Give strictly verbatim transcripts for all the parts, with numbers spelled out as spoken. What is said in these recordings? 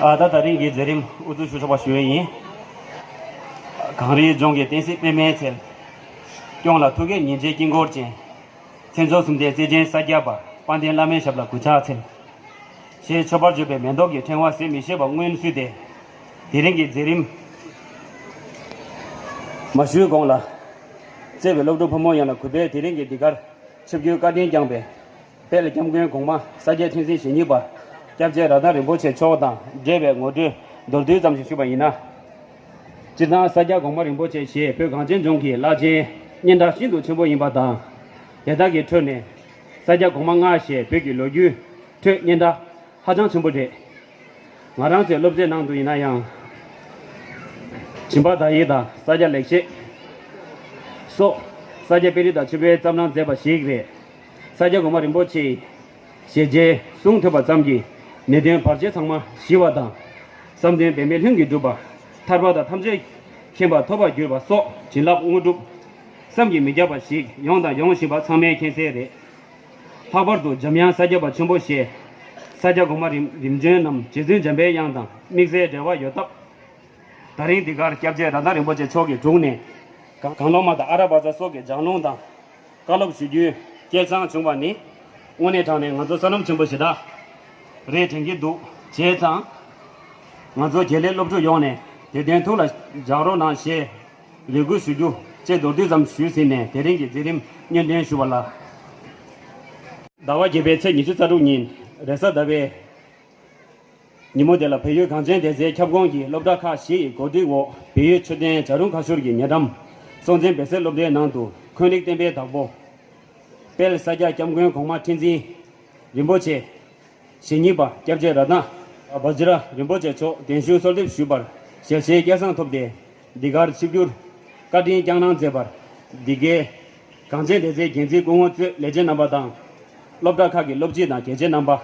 ཨ། ད་དེ་རིང་གི་མཛད་རིམ་དབུ་འཛུགས་ཞུ་ཆོག་པ་ཞུ་ཡས་ཡིན། གངས་རིའི་ལྗོངས་ཀྱི་བསྟན་སྲིད་པདྨའི་ཚལ། སྐྱོང་ལ་ཐུགས་བསྐྱེད་ཉིན་བྱེད་དཀྱིལ་འཁོར་ཅན། མཚན་མཆོག་གསུམ་ལྡན་རྩལ་ཅན་ས་སྐྱ་པ། དཔལ་ལྡན་བླ་མའི་ཞབས་ལ་གུས་ཕྱག་འཚལ། ཞེས་མཆོད་པར་བརྗོད་པའི་མེ་ཏོག་གི་ཕྲེང་བ་ཟད་མི་ཤེས་པ་མངོན་བསུས་ཏེ། དེ་རིང་གི་མཛད་རིམ་མ་ཞུས་གོང་ལ། བརྩེ་བའི་སློབ་ཕྲུག་ཕོ་མོ་ཡོངས་ལ་གུས་པས་དེ་རིང་གི་འདི་གར་ཆིབས་བསྒྱུར་བཀའ་དྲིན་བསྐྱངས་པའི་དཔལ་སྐྱབས་མགོན་གོང་མ་ས་སྐྱ་ཁྲི་འཛིན་ཞེ་གཉིས་པ་སྐྱབས་རྗེ་རཏྣ་རིན་པོ་ཆེ་མཆོག་དང་འབྲེལ་བའི་ངོ་སྤྲོད་མདོར་བསྡུས་ཙམ་ཞིག་ཞུས་པ་ཡིན་ན། སྤྱིར་བཏང་ས་སྐྱ་གོང་མ་རིན་པོ་ཆེ་ཞེས་བོད་གངས་ཅན་ལྗོངས་ཀྱི་བླ་ཆེན་སྙན་གྲགས་ཤིན་ཏུ་ཆེན་པོ་ཡིན་པ་དང་། དེ་དག་གི་ཁྲོད་ནས་ས་སྐྱ་གོང་མ་ལྔ་ཞེས་བོད་ཀྱི་ལོ་རྒྱུས་ཁྲོད་སྙན་གྲགས་ཧ་ཅང་ཆེན་པོ་རེད། ང་རང་ཚོའི་སློབ་ཚན་ནང་དུ་ཡིན་ན་ཡང་། སྦྱིན་པ་བདག་ཡིག་དང་ས་སྐྱ་ལེགས་བཤད་སོགས་ས་སྐྱ་པཎྜི་ཏ་ཆེན་པོས་བརྩམས་གནང་མཛད་པ་ཞིག་རེད། ས་སྐྱ་གོང་མ་རིན་པོ་ཆེའི་ཞལ་མཇལ་གསུང་ཐོས་པ་ཙམ་གྱིས་ནད་གདོན་བར་ཆད་ཚང་མ་ཞི་བ་དང་། བསམ་དོན་འབད་མེད་ལྷུན་གྱིས་འགྲུབ་པ། ཐར་པ་དང་ཐམས་ཅད་མཁྱེན་པ་ཐོབ་པར་འགྱུར་བ་སོགས་བྱིན་རླབས་དངོས་གྲུབ་བསམ་གྱིས་མི་ཁྱབ་པ་ཞིག་ཡོང་དང་ཡོང་བཞིན་པ་ཚང་མས་མཁྱེན་གསལ་རེད། ལྷག་པར་དུ་འཇམ་དབྱངས་ས་སྐྱ་པ་ཆེན་པོ་ཞེས་ས་སྐྱ་གོང་མ་རིམ་རིམ་བྱོན་རྣམས་རྗེ་བཙུན་འཇམ་པའི་དབྱངས་དང་དམིགས་བསལ་འབྲེལ་བ་ཡོད་སྟབས། དེ་རིང་འདི་གར་སྐྱབས་རྗེ་རཏྣ་རིན་པོ་ཆེ་མཆོག་གི་དྲུང་ནས་གངས་གངས་སློབ་མ་དང་ཨ་ར་བ་ཛ་སོགས་ཀྱི་ལྗགས་ལུང་དང་བཀའ་སློབ་ཞུ་རྒྱུའི་སྐལ་བཟང་བྱུང་བ་ནི་དངོས་གནས་དྲང་གནས་ང་ཚོ་བསོད་ནམས་ཆེན་པོ་ཞེ་དྲག་རེད་དྲན་གྱི་འདུག་བྱས་ཙང་། ང་ཚོ་དགེ་ལས་སློབ་ཕྲུག་ཡོངས་ནས་དེ་དོན་ཐུགས་ལ་འཇགས་རོགས་གནང་ཞེས་རེ་སྐུལ་ཞུ་རྒྱུ་བཅས་མདོར་བསྡུས་ཙམ་ཞུས་ཟིན་ནས་དེ་རིང་གི་མཛད་རིམ་སྙན་སྒྲོན་ཞུ་བ་ལ། ཟླ་བ་བརྒྱད་པའི་ཚེས་ཉི་ཤུ་རྩ་དྲུག་ཉིན་རེས་གཟའ་ཟླ་བའི་ཉིན་མོ་དེ་ལ་བལ་ཡུལ་གངས་ཅན་བདེ་རྩའི་ཁྱབ་ཁོངས་ཀྱི་སློབ་གྲྭ་ཁག་བཞི་ཡི་གོ་སྒྲིག་འོག་བལ་ཡུལ་མཆོད་རྟེན་བྱ་རུང་ཁ་ཤོར་གྱི་ཉེ་འགྲམ་སྲོང་བཙན་སྦས་ཚལ་སློབ་གྲྭའི་ནང་དུ་འཁོན་རིགས་བསྟན་པའི་བདག་པོ། དཔལ་ས་སྐྱ་སྐྱབས་མགོན་གོང་མ་ཁྲི་འཛིན་རིན་པོ་ཆེ་ཞེ་གཉིས་པ་སྐྱབས་རྗེ་རཏྣ་བཛྲ་རིན་པོ་ཆེ་མཆོག་གདན་ཞུ་གསོལ་འདེབས་ཞུས་པར་ཞལ་བཞེས་སྐལ་བཟང་ཐོབ་སྟེ། འདི་གར་ཆིབས་བསྒྱུར་བཀའ་དྲིན་བསྐྱངས་གནང་མཛད་པར་འདི་གའི་གངས་ཅན་བདེ་རྩའི་འགན་འཛིན་སྐུ་ངོ་གཙོས་ལས་བྱེད་རྣམ་པ་དང་། སློབ་གྲྭ་ཁག་གི་སློབ་སྤྱི་དང་དགེ་ཆེ་རྣམ་པ།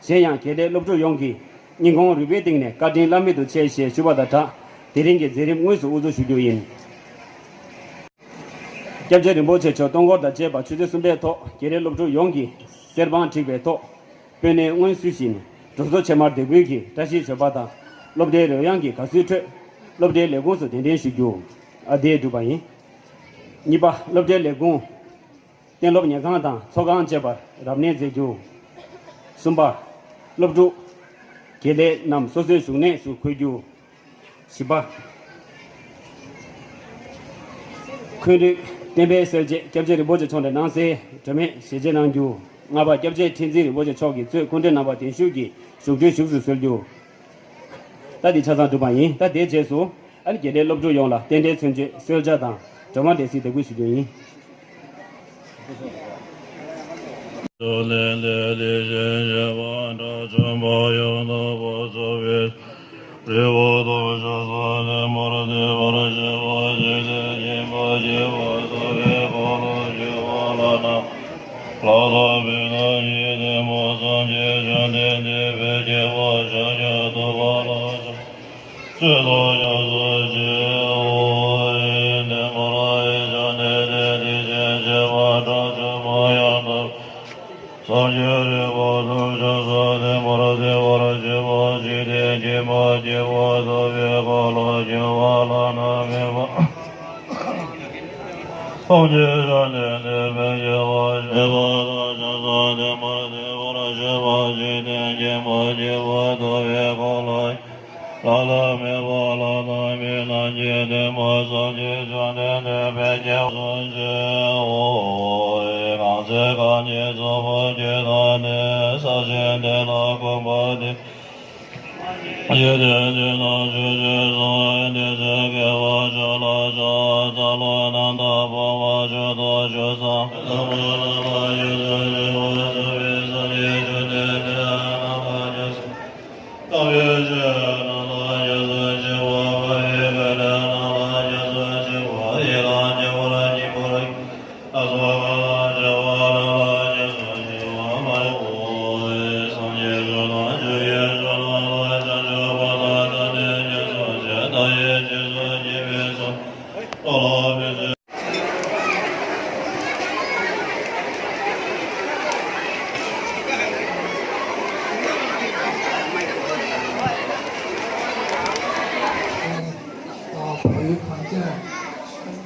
གཞན་ཡང་དགེ་ལས་སློབ་ཕྲུག་ཡོངས་ཀྱིས་སྙིང་ཁོང་རུས་པའི་གཏིང་ནས་བཀའ་དྲིན་བླ་མེད་དུ་ཆེ་ཞེས་ཞུ་བ་དང་སྦྲགས། དེ་རིང་གི་མཛད་རིམ་དངོས་སུ་དབུ་འཛུགས་ཞུ་རྒྱུ་ཡིན། སྐྱབས་རྗེ་རིན་པོ་ཆེ་མཆོག་སྟོང་འཁོར་དང་བཅས་པ་ཆུ་ཚོད་གསུམ་པའི་ཐོག་དགེ་ལས་སློབ་ཕྲུག་ཡོངས་ཀྱིས་གསེར་དཔང་བསྒྲིགས་པའི་ཐོག་སྤོས་སྣེ་སྔོན་བསུས་བཞིན་གྲོང་ཚོ་ཕྱེ་མར་འདེགས་འབུལ་གྱི་བཀྲ་ཤིས་བརྗོད་པ་དང་། སློབ་གྲྭའི་རོལ་དབྱངས་ཀྱི་དགའ་བསུའི་ཁྲོད་སློབ་གྲྭའི་ལས་ཁུངས་སུ་གདན་འདྲེན་ཞུ་རྒྱུ་ཨ་དེས་གྲུབ་པ་ཡིན། གཉིས་པ། སློབ་གྲྭའི་ལས་ཁུངས། གཏན་སློབ་ཉལ་ཁང་དང་ཚོགས་ཁང་བཅས་པར་རབ་གནས་མཛད་རྒྱུ། གསུམ་པ། སློབ་ཕྲུག་དགེ་ལས་རྣམས་སོ་སོའི་བཞུགས་གནས་སུ་འཁོད་རྒྱུ། བཞི་པ། འཁོན་རིགས་བསྟན་པའི་གསལ་བྱེད་སྐྱབས་རྗེ་རིན་པོ་ཆེ་མཆོག་ནས་གནང་སའི་སྒྲོན་མེ་ཞལ་འབྱེད་གནང་རྒྱུ། ལྔ་པ། སྐྱབས་རྗེ་ཁྲི་འཛིན་རིན་པོ་ཆེ་མཆོག་གིས་གཙོས་སྐུ་མགྲོན་རྣམ་པ་གདན་ཞུས་ཀྱིས་བཞུགས་ཁྲིར་བཞུགས་སུ་གསོལ་རྒྱུ། ད་འདི་ཆ་ཚང་གྲུབ་པ་ཡིན། ད་དེའི་རྗེས་སུ། ཨ་ནི་དགེ་ལས་སློབ་ཕྲུག་ཡོངས་ལ་རྟེན་འབྲེལ་མཚོན་བརྗོད་གསོལ་ཇ་དང་སྒྲོལ་མ་འབྲས་སིལ་འདེགས་འབུལ་ཞུ་རྒྱུ་ཡིན།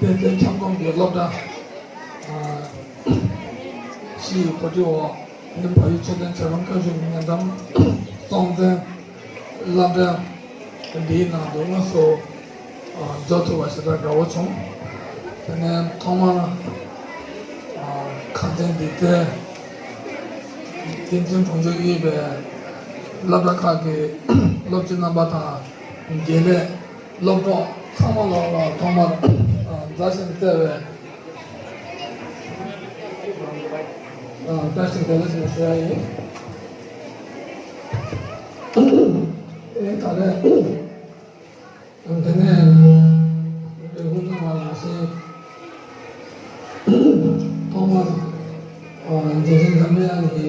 དེ་ཁྱབ་ཁོངས་ཀྱི་སློབ་གྲྭ་བཞི་ཡི་གོ་སྒྲིག་འོག་ནི་བལ་ཡུལ་ཆོས་ལྡན་བྱ་རུང་བཀའ་བརྒྱུད་ཀྱི་ཉེ་འགྲམ་སྲོང་བཙན་སློབ་གྲྭ་འདིའི་ནང་དུ་དངོས་སུ་འབྱོར་ཐུབ་པ་ཞེ་དྲག་དགའ་བོ་བྱུང་། དེ་ནས་ཐོག་མར་ཁང་ཚན་འདི་ཚོའི་བསྟན་འཛིན་གྲོང་ཆོག་གཡུས་པའི་སློབ་གྲྭ་ཁག་གི་སློབ་སྤྱི་རྣམ་པ་དང་དགེ་ལས། སློབ་གྲོགས་ཚང་མ་ལ་ལ་ཐོག་མར་མཛའ་ཞིང་བརྩེ་བའི་བཀྲ་ཤིས་བདེ་ལེགས་ཞེས་ཞུ་ཡ་ཡིན། ཨེ་ད་རེས་དེ་ནས་རེ་སྐུལ་གནང་བ་ནང་བཞིན། ཐོག་མར་རྗེ་བཙུན་འཇམ་པའི་དབྱངས་ཀྱི་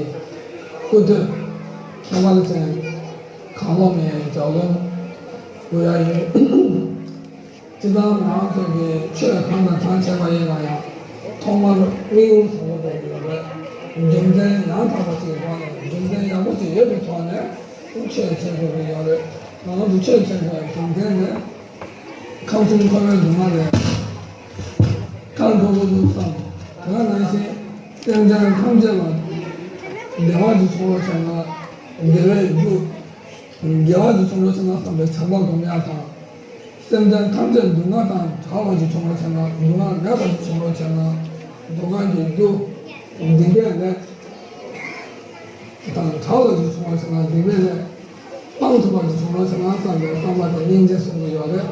སྐུ་སྟོད་ཁྱད་པར་ཅན་གང་བླངས་མའི་ལྗགས་ལུང་འབུལ་ཡ་ཡིན། སྤྱིར་བཏང་ང་ཚོ་གི་ཆོས་གང་དང་གང་བྱས་པ་ཡིན་ན་ཡང་ཐོག་མར་དམིགས་ཡུལ་བཟང་པོ་དགོས་ཀྱི་ཡོད་རེད། རྒྱུ་མཚན་ཡང་དག་པ་ཅིག་ཡོད་ན་རྒྱུ་མཚན་ཡག་པོ་ཅིག་ཡོད་པའི་ཐོག་ནས་ཆོས་བྱེད་དགོས་ཀྱི་ཡོད་རེད། ང་ཚོ་ཆོས་བྱེད་དགོས་པའི་རྒྱུ་མཚན་ནི། ཁམས་གསུམ་འཁོར་བའི་སྡུག་བསྔལ་ལས་ཐར་དགོས་ཀྱི་འདུག་བསམ། དེ་ནང་བཞིན་སེམས་ཅན་ཐམས་ཅད་ལ་བདེ་བ་ཅིག་བྱུང་བ་བྱས་ན་བདེ་བའི་རྒྱུ། དགེ་བ་ཅིག་བྱུང་བ་བྱས་ན་བསམ་པའི་བྱམས་པ་སྒོམ་ཡག་དང་། སེམས་ཅན་ཐམས་ཅད་སྡུག་བསྔལ་དང་བྲལ་བ་ཅིག་བྱུང་བ་བྱས་ན་སྡུག་བསྔལ་མེད་པ་ཅིག་བྱུང་བ་བྱས་ན་སྡུག་བསྔལ་གྱི་རྒྱུ་སྡིག་པའི་ལས་དང་བྲལ་བ་ཅིག་བྱུང་བ་བྱས་ན་སྡིག་པའི་ལས་སྤང་ཐུབ་པ་ཅིག་བྱུང་བ་བྱས་ན་བསམ་པའི་བསམ་པ་དེ་སྙིང་རྗེ་གསུང་གི་ཡོད་རེད།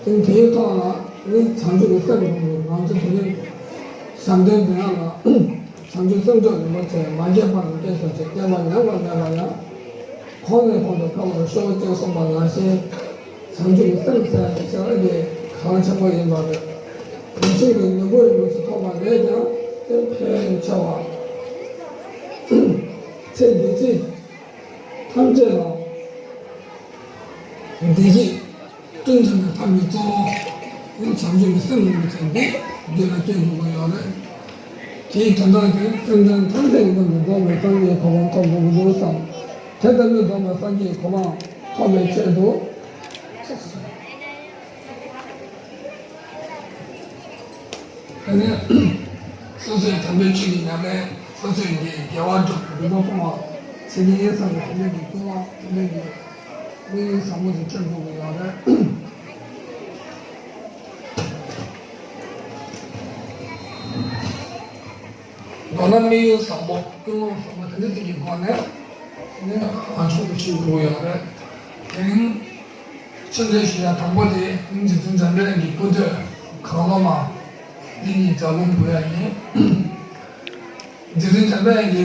དེ་དེའི་ཐོག་ལ་ནི་བྱང་ཆུབ་ཀྱི་སེམས་ཀྱི་ཐོག་ནས་ང་ཚོ་དེ་ནི་བྱམས་ལྡན་འདི་ཡང་ལ་བྱང་ཆུབ་སེམས་མཆོག་རིན་པོ་ཆེ་མ་སྐྱེས་པ་ནས་སྐྱེས་སོ་ཞེས་སྐྱེས་པ་ཉམས་པ་མེད་པ་ཡང་། གོང་ནས་གོང་དུ་འཕེལ་བར་ཤོག་ཅེས་གསུངས་པ་ནང་བཞིན། བྱང་ཆུབ་ཀྱི་སེམས་ཟེར་ཡག་དེ་གལ་ཆེན་པོ་ཡིན་པ་རེད། རིན་ཆེན་གྱི་ནོར་བུ་རིན་པོ་ཆེ་ཐོབ་པ་ལས་ཀྱང་དེ་ཕན་ཆེ་བ། ཚེ་འདི་ཕྱི་ཐམས་ཅད་ལ་བདེ་སྐྱིད་བསྐྲུན་ཐུབ་པའི་ཐབས་ཀྱི་གཙོ་བོ་བྱང་ཆུབ་ཀྱི་སེམས་ལ་བྱས་ཏེ་རྒྱུད་ལ་སྐྱེ་དགོས་ཀྱི་ཡོད་རེད། དེའི་དོན་དག་དེ་སེམས་ཅན་ཐམས་ཅད་ཀྱི་དོན་དུ་རྫོགས་པའི་སངས་རྒྱས་གོ་འཕང་ཐོབ་དགོས་ཀྱི་འདུག་བསམ། དེ་ལྟ་བུའི་རྫོགས་པའི་སངས་རྒྱས་གོ་འཕང་ཐོབ་པའི་ཆེད་དུ། དེ་ནས་སོ་སོའི་དམ་པའི་ཆོས་ཀྱི་ཉམས་ལེན། སོ་སོའི་དགེ་དགེ་བ་སྒྲུབ། སྡིག་པ་སྤོང་བ་བྱེད་ཀྱི་ཡིན་བསམ་པའི་དེ་འདྲའི་གི་ཀུན་སློང་། དེ་འདྲའི་གི་དམིགས་ཡུལ་བཟང་པོ་ཞིག་བསྐྲུན་དགོས་ཀྱི་ཡོད་རེད། མདོར་ན་དམིགས་ཡུལ་བཟང་པོ་ཀུན་སློང་བཟང་པོ་དེ་འདྲ་ཅིག་གི་སྒོ་ནས་ནི་ཨ་མཆོག་ཏུ་ཞུ་དགོས་ཡོད་རེད། དེ་རིང་ཆོས་འབྲེལ་ཞུ་ཡ་དང་པོ་དེ་རྗེ་བཙུན་འཇམ་དཔལ་གྱི་སྐུ་སྟོད་གང་བླངས་མ་འདི་ཉིད་ལྗགས་ལུང་འབུལ་ཡ་ཡིན། རྗེ་བཙུན་འཇམ་དཔལ་གྱི་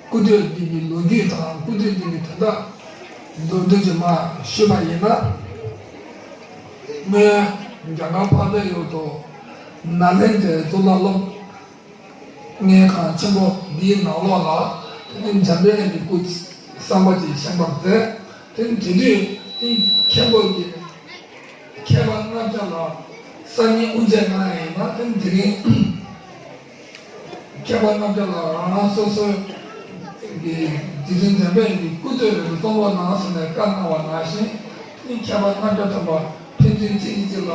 སྐུ་སྟོད་འདི་གི་ལོ་རྒྱུས་དང་སྐུ་སྟོད་འདི་གི་དོན་དག་མདོར་བསྡུས་ཀྱིས་མར་ཞུས་པ་ཡིན་ན། སྔོན་རྒྱ་གར་འཕགས་པའི་ཡུལ་དུ་ནཱ་ལེནྡྲའི་གཙུག་ལག་སློབ་གཉེར་ཁང་ཆེན་པོ་འདིའི་ནང་ལོགས་ལ་དེ་ནས་འཇམ་དཔལ་གྱི་སྐུ་གསར་པ་ཅིག་བཞེངས་པར་མཛད། དེ་དེ་དུས་དེ་མཁན་པོ་གི་མཁས་པ་ལྔ་བརྒྱ་ལ་སང་ཉིན་དབུ་འབྱེད་གནང་ཡ་ཡིན་ན། དེ་དེ་རིང་མཁས་པ་ལྔ་བརྒྱ་ལ་རང་རང་སོ་སོའི་གི་རྗེ་བཙུན་འཇམ་དཔལ་གྱི་སྐུ་སྟོད་རེ་རེ་གཏོང་རོགས་གནང་ཟེར་ནས་བཀའ་གནང་བ་ནང་བཞིན། དེ་མཁས་པ་ལྔ་བརྒྱ་ཐམ་པ་ཕན་ཚུན་གཅིག་གིས་གཅིག་ལ་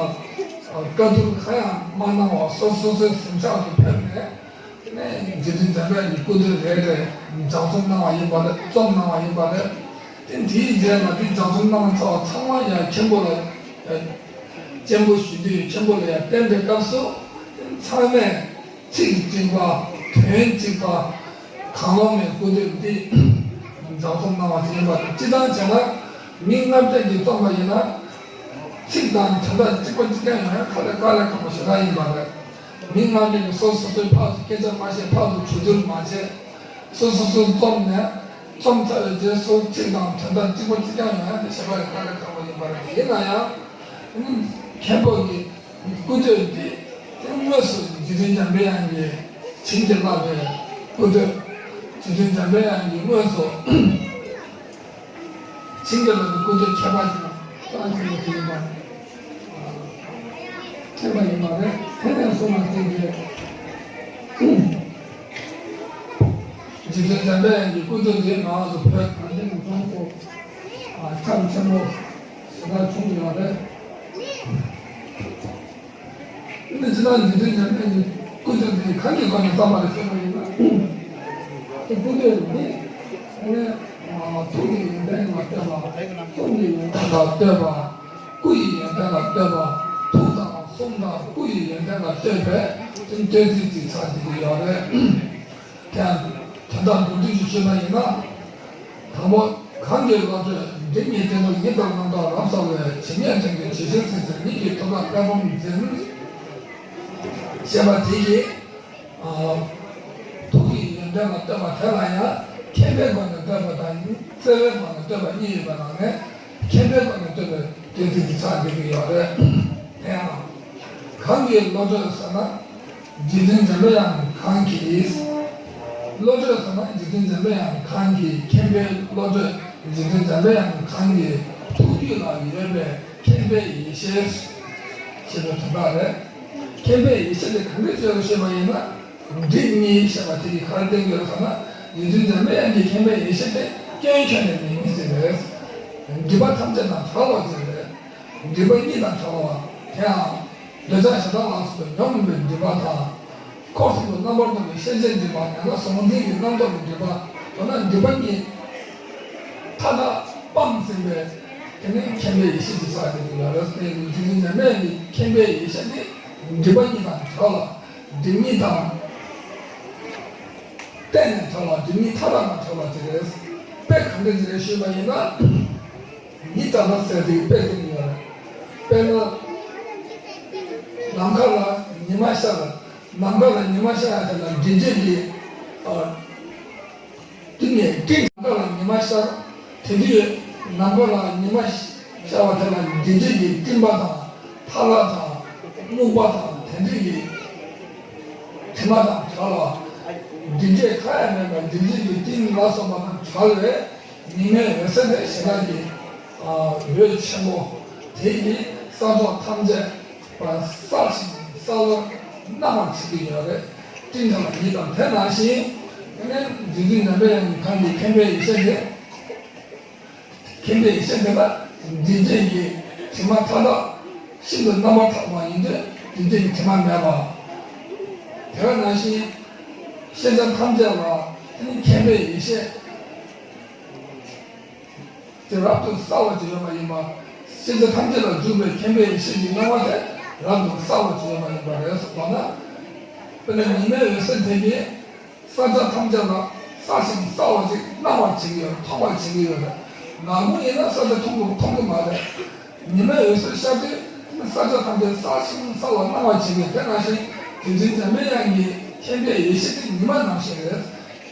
བཀའ་བསྡུར་གང་ཡང་མ་གནང་བར་སོ་སོ་སོའི་གཟིམ་ཤག་ཏུ་ཕེབས་ནས། དེ་ནས་རྗེ་བཙུན་འཇམ་དཔལ་གྱི་སྐུ་སྟོད་རེ་རེ་ལྗགས་རྩོམ་གནང་བ་ཡིན་པ་རེད། རྩོམ་གནང་བ་ཡིན་པ་རེད། དེ་དེའི་རྗེས་ལ་དེ་ལྗགས་རྩོམ་གནང་ཚར་བ་ཚང་མ་ཡང་མཁན་པོ་ལ་སྤྱན་འབུལ་ཞུ་དུས། མཁན་པོ་ལ་ཡང་བསྟན་པའི་སྐབས་སུ་ཚང་མས་ཚིག་གཅིག་པ། དོན་གཅིག་པ། གང་བླངས་མའི་སྐུ་སྟོད་འདི་ལྗགས་རྩོམ་གནང་བ་དེ་ཡིན་པ་རེད། སྤྱིར་བཏང་བྱས་ན་མི་ལྔ་བརྒྱ་གིས་རྩོམ་པ་ཡིན་ན་ཚིག་དང་དོན་དག་གཅིག་པ་གཅིག་རྐྱང་ཡོང་ཡ་དཀའ་ལས་དཀའ་ལས་ཁག་པོ་ཞེ་དྲག་ཡིན་པ་རེད། མི་ལྔ་བརྒྱ་གིས་སོ་སོ་སོའི་ཕར་ཚུར་སྐད་ཆ་མ་བཤད། ཕར་ཚུར་གྲོས་བསྡུར་མ་བྱས། སོ་སོ་སོས་རྩོམ་ནས། རྩོམ་ཚར་བའི་རྗེས་སུ་ཚིག་དང་དོན་དག་གཅིག་པ་གཅིག་རྐྱང་ཡོང་ཡ་དེ་ཞེ་དྲག་དཀའ་ལས་ཁག་པོ་ཡིན་པ་རེད། ཡིན་ན་ཡང་མཁན་པོ་གི་སྐུ་སྟོད་འདི་དེ་དངོས་སུ་རྗེ་བཙུན་འཇམ་པའི་དབྱངས་ཀྱིས་བྱིན་གྱིས་བརླབས་པའི་སྐུ་སྟོད། རྗེ་བཙུན་འཇམ་པའི་དབྱངས་ཀྱིས་དངོས་སུ་བྱིན་གྱིས་བརླབས་པའི་སྐུ་སྟོད་ཁྱད་པར་ཅན་གཙང་ཆེན་པོ་ཞིག་ཡིན་པ། མཁྱེན་པ་ཡིན་པ་རེད། དེ་ནས་བཟུང་བ་ཅན་གྱི་རྗེ་བཙུན་འཇམ་པའི་དབྱངས་ཀྱི་སྐུ་སྟོད་འདི་ང་རང་ཚོ་བོད་གངས་ཅན་གྱི་ལྗོངས་སུ་ཁྱབ་ཆེན་པོ་ཞེ་དྲག་བྱུང་ཡོད་རེད། ད་འཇིག་རྟེན་འཇམ་དཔལ་གྱི་སྐུ་ཚེ་འདི་གང་གི་སྒོ་ནས་བརྩམས་པ་རེད་ཟེར་བ་ཡིན་ན། དེ་སྐུ་ཚེ་འདི་ནི་ཐུགས་ཀྱི་ཡོན་ཏན་ལ་ལྟོས་པ། གསུང་གི་ཡོན་ཏན་ལ་ལྟོས་པ། སྐུ་ཡི་ཡོན་ཏན་ལ་ལྟོས་པ། ཐུགས་དང་གསུང་དང་སྐུ་ཡི་ཡོན་ཏན་ལ་ལྟོས་པའི་བསྟོད་ཚིག་ཅིག་ཚར་བསྡད་ཀྱི་ཡོད་རེད། དེ་ཡང་དོན་དག་མདོར་བསྡུས་ཤིག་ཞུས་པ་ཡིན་ན། དང་པོ། གང་གི་བློ་གྲོས་སྒྲིབ་གཉིས་སྤྲིན་ནག་ཡིད་དང་རྣམ་རྟོག་ལམ་སོགས་ལས་ཇི་སྙེད་ཅན་གྱི་ཇི་བཞིན་སྲིད་ཞིའི་ཉིད་ཀྱི་ཐུགས་ཀར་དཔལ་སྤུངས་འཛིན། ཞེས་པ་དེ་ཡིས། ཨ། ཐུགས་ཀྱི་ཡོན་ཏན་ལ་ལྟོས་པ་དེ་ལ་ཡང་མཁྱེན་པའི་སྒོ་ནས་ལྟོས་པ་དང་བརྩེ་བའི་སྒོ་ནས་ལྟོས་པ་གཉིས་ཡོད་པ་ནང་ནས། མཁྱེན་པའི་སྒོ་ནས་ལྟོས་པའི་བསྟོད་ཚིག་འདི་ཆགས་བསྡད་ཀྱི་ཡོད་རེད། དེ་ཡང་། གང་གི་བློ་གྲོས་ཟེར་ན། འཇིག་རྟེན་འཇམ་པའི་དབྱངས་གང་གིས། བློ་གྲོས་ཟེར་ན་འཇིག་རྟེན་འཇམ་པའི་དབྱངས་གང་གིས། མཁྱེན་པའི་བློ་གྲོས་འཇིག་རྟེན་འཇམ་པའི་དབྱངས་གང་གི་ཐུགས་རྒྱུད་ལ་ཡོད་པའི་མཁྱེན་པའི་ཡེ་ཤེས་ཞེས་པའི་དོན་དག་རེད། མཁྱེན་པའི་ཡེ་ཤེས་དེ་གང་འདྲ་ཅིག་ཡོད་ཞེས་པ་ཡིན་ན། སྒྲིབ་གཉིས་ཞེས་པ་དེ་གིས་ག་རེ་བསྟན་གྱི་ཡོད་ཟེར་ན། འཇིག་རྟེན་འཇམ་པའི་དབྱངས་ཀྱི་མཁྱེན་པའི་ཡེ་ཤེས་དེ་སྐྱོན་ཁྱོན་ནས་མེད་མཁན་ཞིག་རེད། སྒྲིབ་པ་ཐམས་ཅད་དང་བྲལ་བ་ཅིག་རེད། སྒྲིབ་པ་གཉིས་དང་བྲལ་བ། དེའང་། འདོད་ཆགས་ཞེ་སྡང་ལ་སོགས་པའི་ཉོན་མོངས་པའི་སྒྲིབ་པ་དང་། འཁོར་གསུམ་དུ་རྣམ་པར་སྟོན་པའི་ཤེས་བྱའི་སྒྲིབ་པ་ཡང་ན་གཟུང་འཛིན་གྱི་རྣམ་རྟོག་གི་སྒྲིབ་པ། མདོར་ན་སྒྲིབ་པ་གཉིས་མཐའ་དག་སྤངས་ཟིན་པའི་དེ་ནི་མཁྱེན་པའི་ཡེ་ཤེས་ཀྱི་ས་དེ་ཡིན་ཡང་རེད། དེ་ཡིན་དུས་ནི་ཉམས་ལེན་གྱི་མཁྱེན་པའི་ཡེ་ཤེས་ནི་སྒྲིབ་པ་གཉིས་དང་བྲལ་བ། སྒྲིབ་གཉིས་དང་གཏན་ནས་བྲལ་བ། སྒྲིབ་གཉིས་མཐའ་དག་དང་བྲལ་བ་དེ་རེད། དཔེ་གང་འདྲ་ཞིག་རེད་ཞུས་པ་ཡིན་ན། ཉི་ཟླ་ལ་ཟེར་དེ་དཔེ་དེ་ཡོད་རེད། དཔེར་ན། ནམ་མཁའ་ལ་ཉི་མ་ཤར། ནམ་མཁའ་ལ་ཉི་མ་ཤར་ཡ་དེ་ལ་འདྲེན་བྱེད་ཀྱི། ཨ། དེ་ནས་སྤྲིན་ནམ་མཁའ་ལ་ཉི་མ་ཤར། དེ་དུས་ནམ་མཁའ་ལ་ཉི་མ་ཤར་བ་དེ་ལ་འདྲེན་བྱེད་ཀྱི་སྤྲིན་པ་དང་ཐལ་བ་དང་སྨུག་པ་དང་དེ་འདྲ་གི་དྲི་མ་དང་བྲལ་བ། འདྲེན་བྱེད་གང་ཡང་མེད་པར་འདྲེན་བྱེད་ཀྱི་སྤྲིན་ལ་སོགས་པ་དང་བྲལ་བའི། ཉི་མའི་འོད་ཟེར་དེ་ཞེ་སྡང་གི། ཨ། འོད་ཆེན་པོ་དེ་ཡིས་ས་ཕྱོགས་ཐམས་ཅད་པ་གསལ་ཞིང་གསལ་བར་སྣང་བར་བྱེད་ཀྱི་ཡོད་རེད། སྤྲིན་དང་ཉི་ཟླ་དེ་ནང་བཞིན། དེ་ནས་འཇིག་རྟེན་འཇམ་པའི་དབྱངས་ཀྱི་གང་གི་མཁྱེན་པའི་ཡེ་ཤེས་དེ། མཁྱེན་པའི་ཡེ་ཤེས་དེ་ལ་འདྲེན་བྱེད་ཀྱི་དྲི་མ་མཐའ་དག་ཤིན་ཏུ་རྣམ་པར་དག་པ་ཡིན་དུས་འདྲེན་བྱེད་ཀྱི་དྲི་མ་མེད་པ། དེ་ནང་བཞིན་ཤེས་བྱ་ཐམས་ཅད་ལ་མཁྱེན་པའི་ཡེ་ཤེས། དེ་རབ་ཏུ་གསལ་བ་ཅིག་ཡོད་པ་ཡིན་པ། ཤེས་བྱ་ཐམས་ཅད་ལ་འཇུག་པའི་མཁྱེན་པའི་ཡེ་ཤེས་ཀྱི་སྣང་བ་དེ་རབ་ཏུ་གསལ་བ་ཅིག་ཡོད་པ་ཡིན་པ་རེད་ཟེར་བ་ན། དཔེར་ན་ཉི་མའི་འོད་ཟེར་དེ་གིས་ས་ཆ་ཐམས་ཅད་ལ་གསལ་ཞིང་གསལ་བ་ཅིག་སྣང་བར་བྱེད་ཀྱི་ཡོད། མཐོང་བར་བྱེད་ཀྱི་ཡོད་རེད། ནག་མོ་ཡིན་ན་ས་ཆ་མཐོང་གི་མཐོང་གི་མ་རེད། ཉི་མའི་འོད་ཟེར་ཤར་དུས་ས་ཆ་ཐམས་ཅད་གསལ་ཞིང་གསལ་བར་སྣང་བར་བྱེད་ཀྱི་ཡོད། དེ་ནང་བཞིན་འཇིག་རྟེན་འཇམ་པའི་དབྱངས་ཀྱི་མཁྱེན་པའི་ཡེ་ཤེས་དེ་ཉི་མ་ནང་བཞིན་རེད།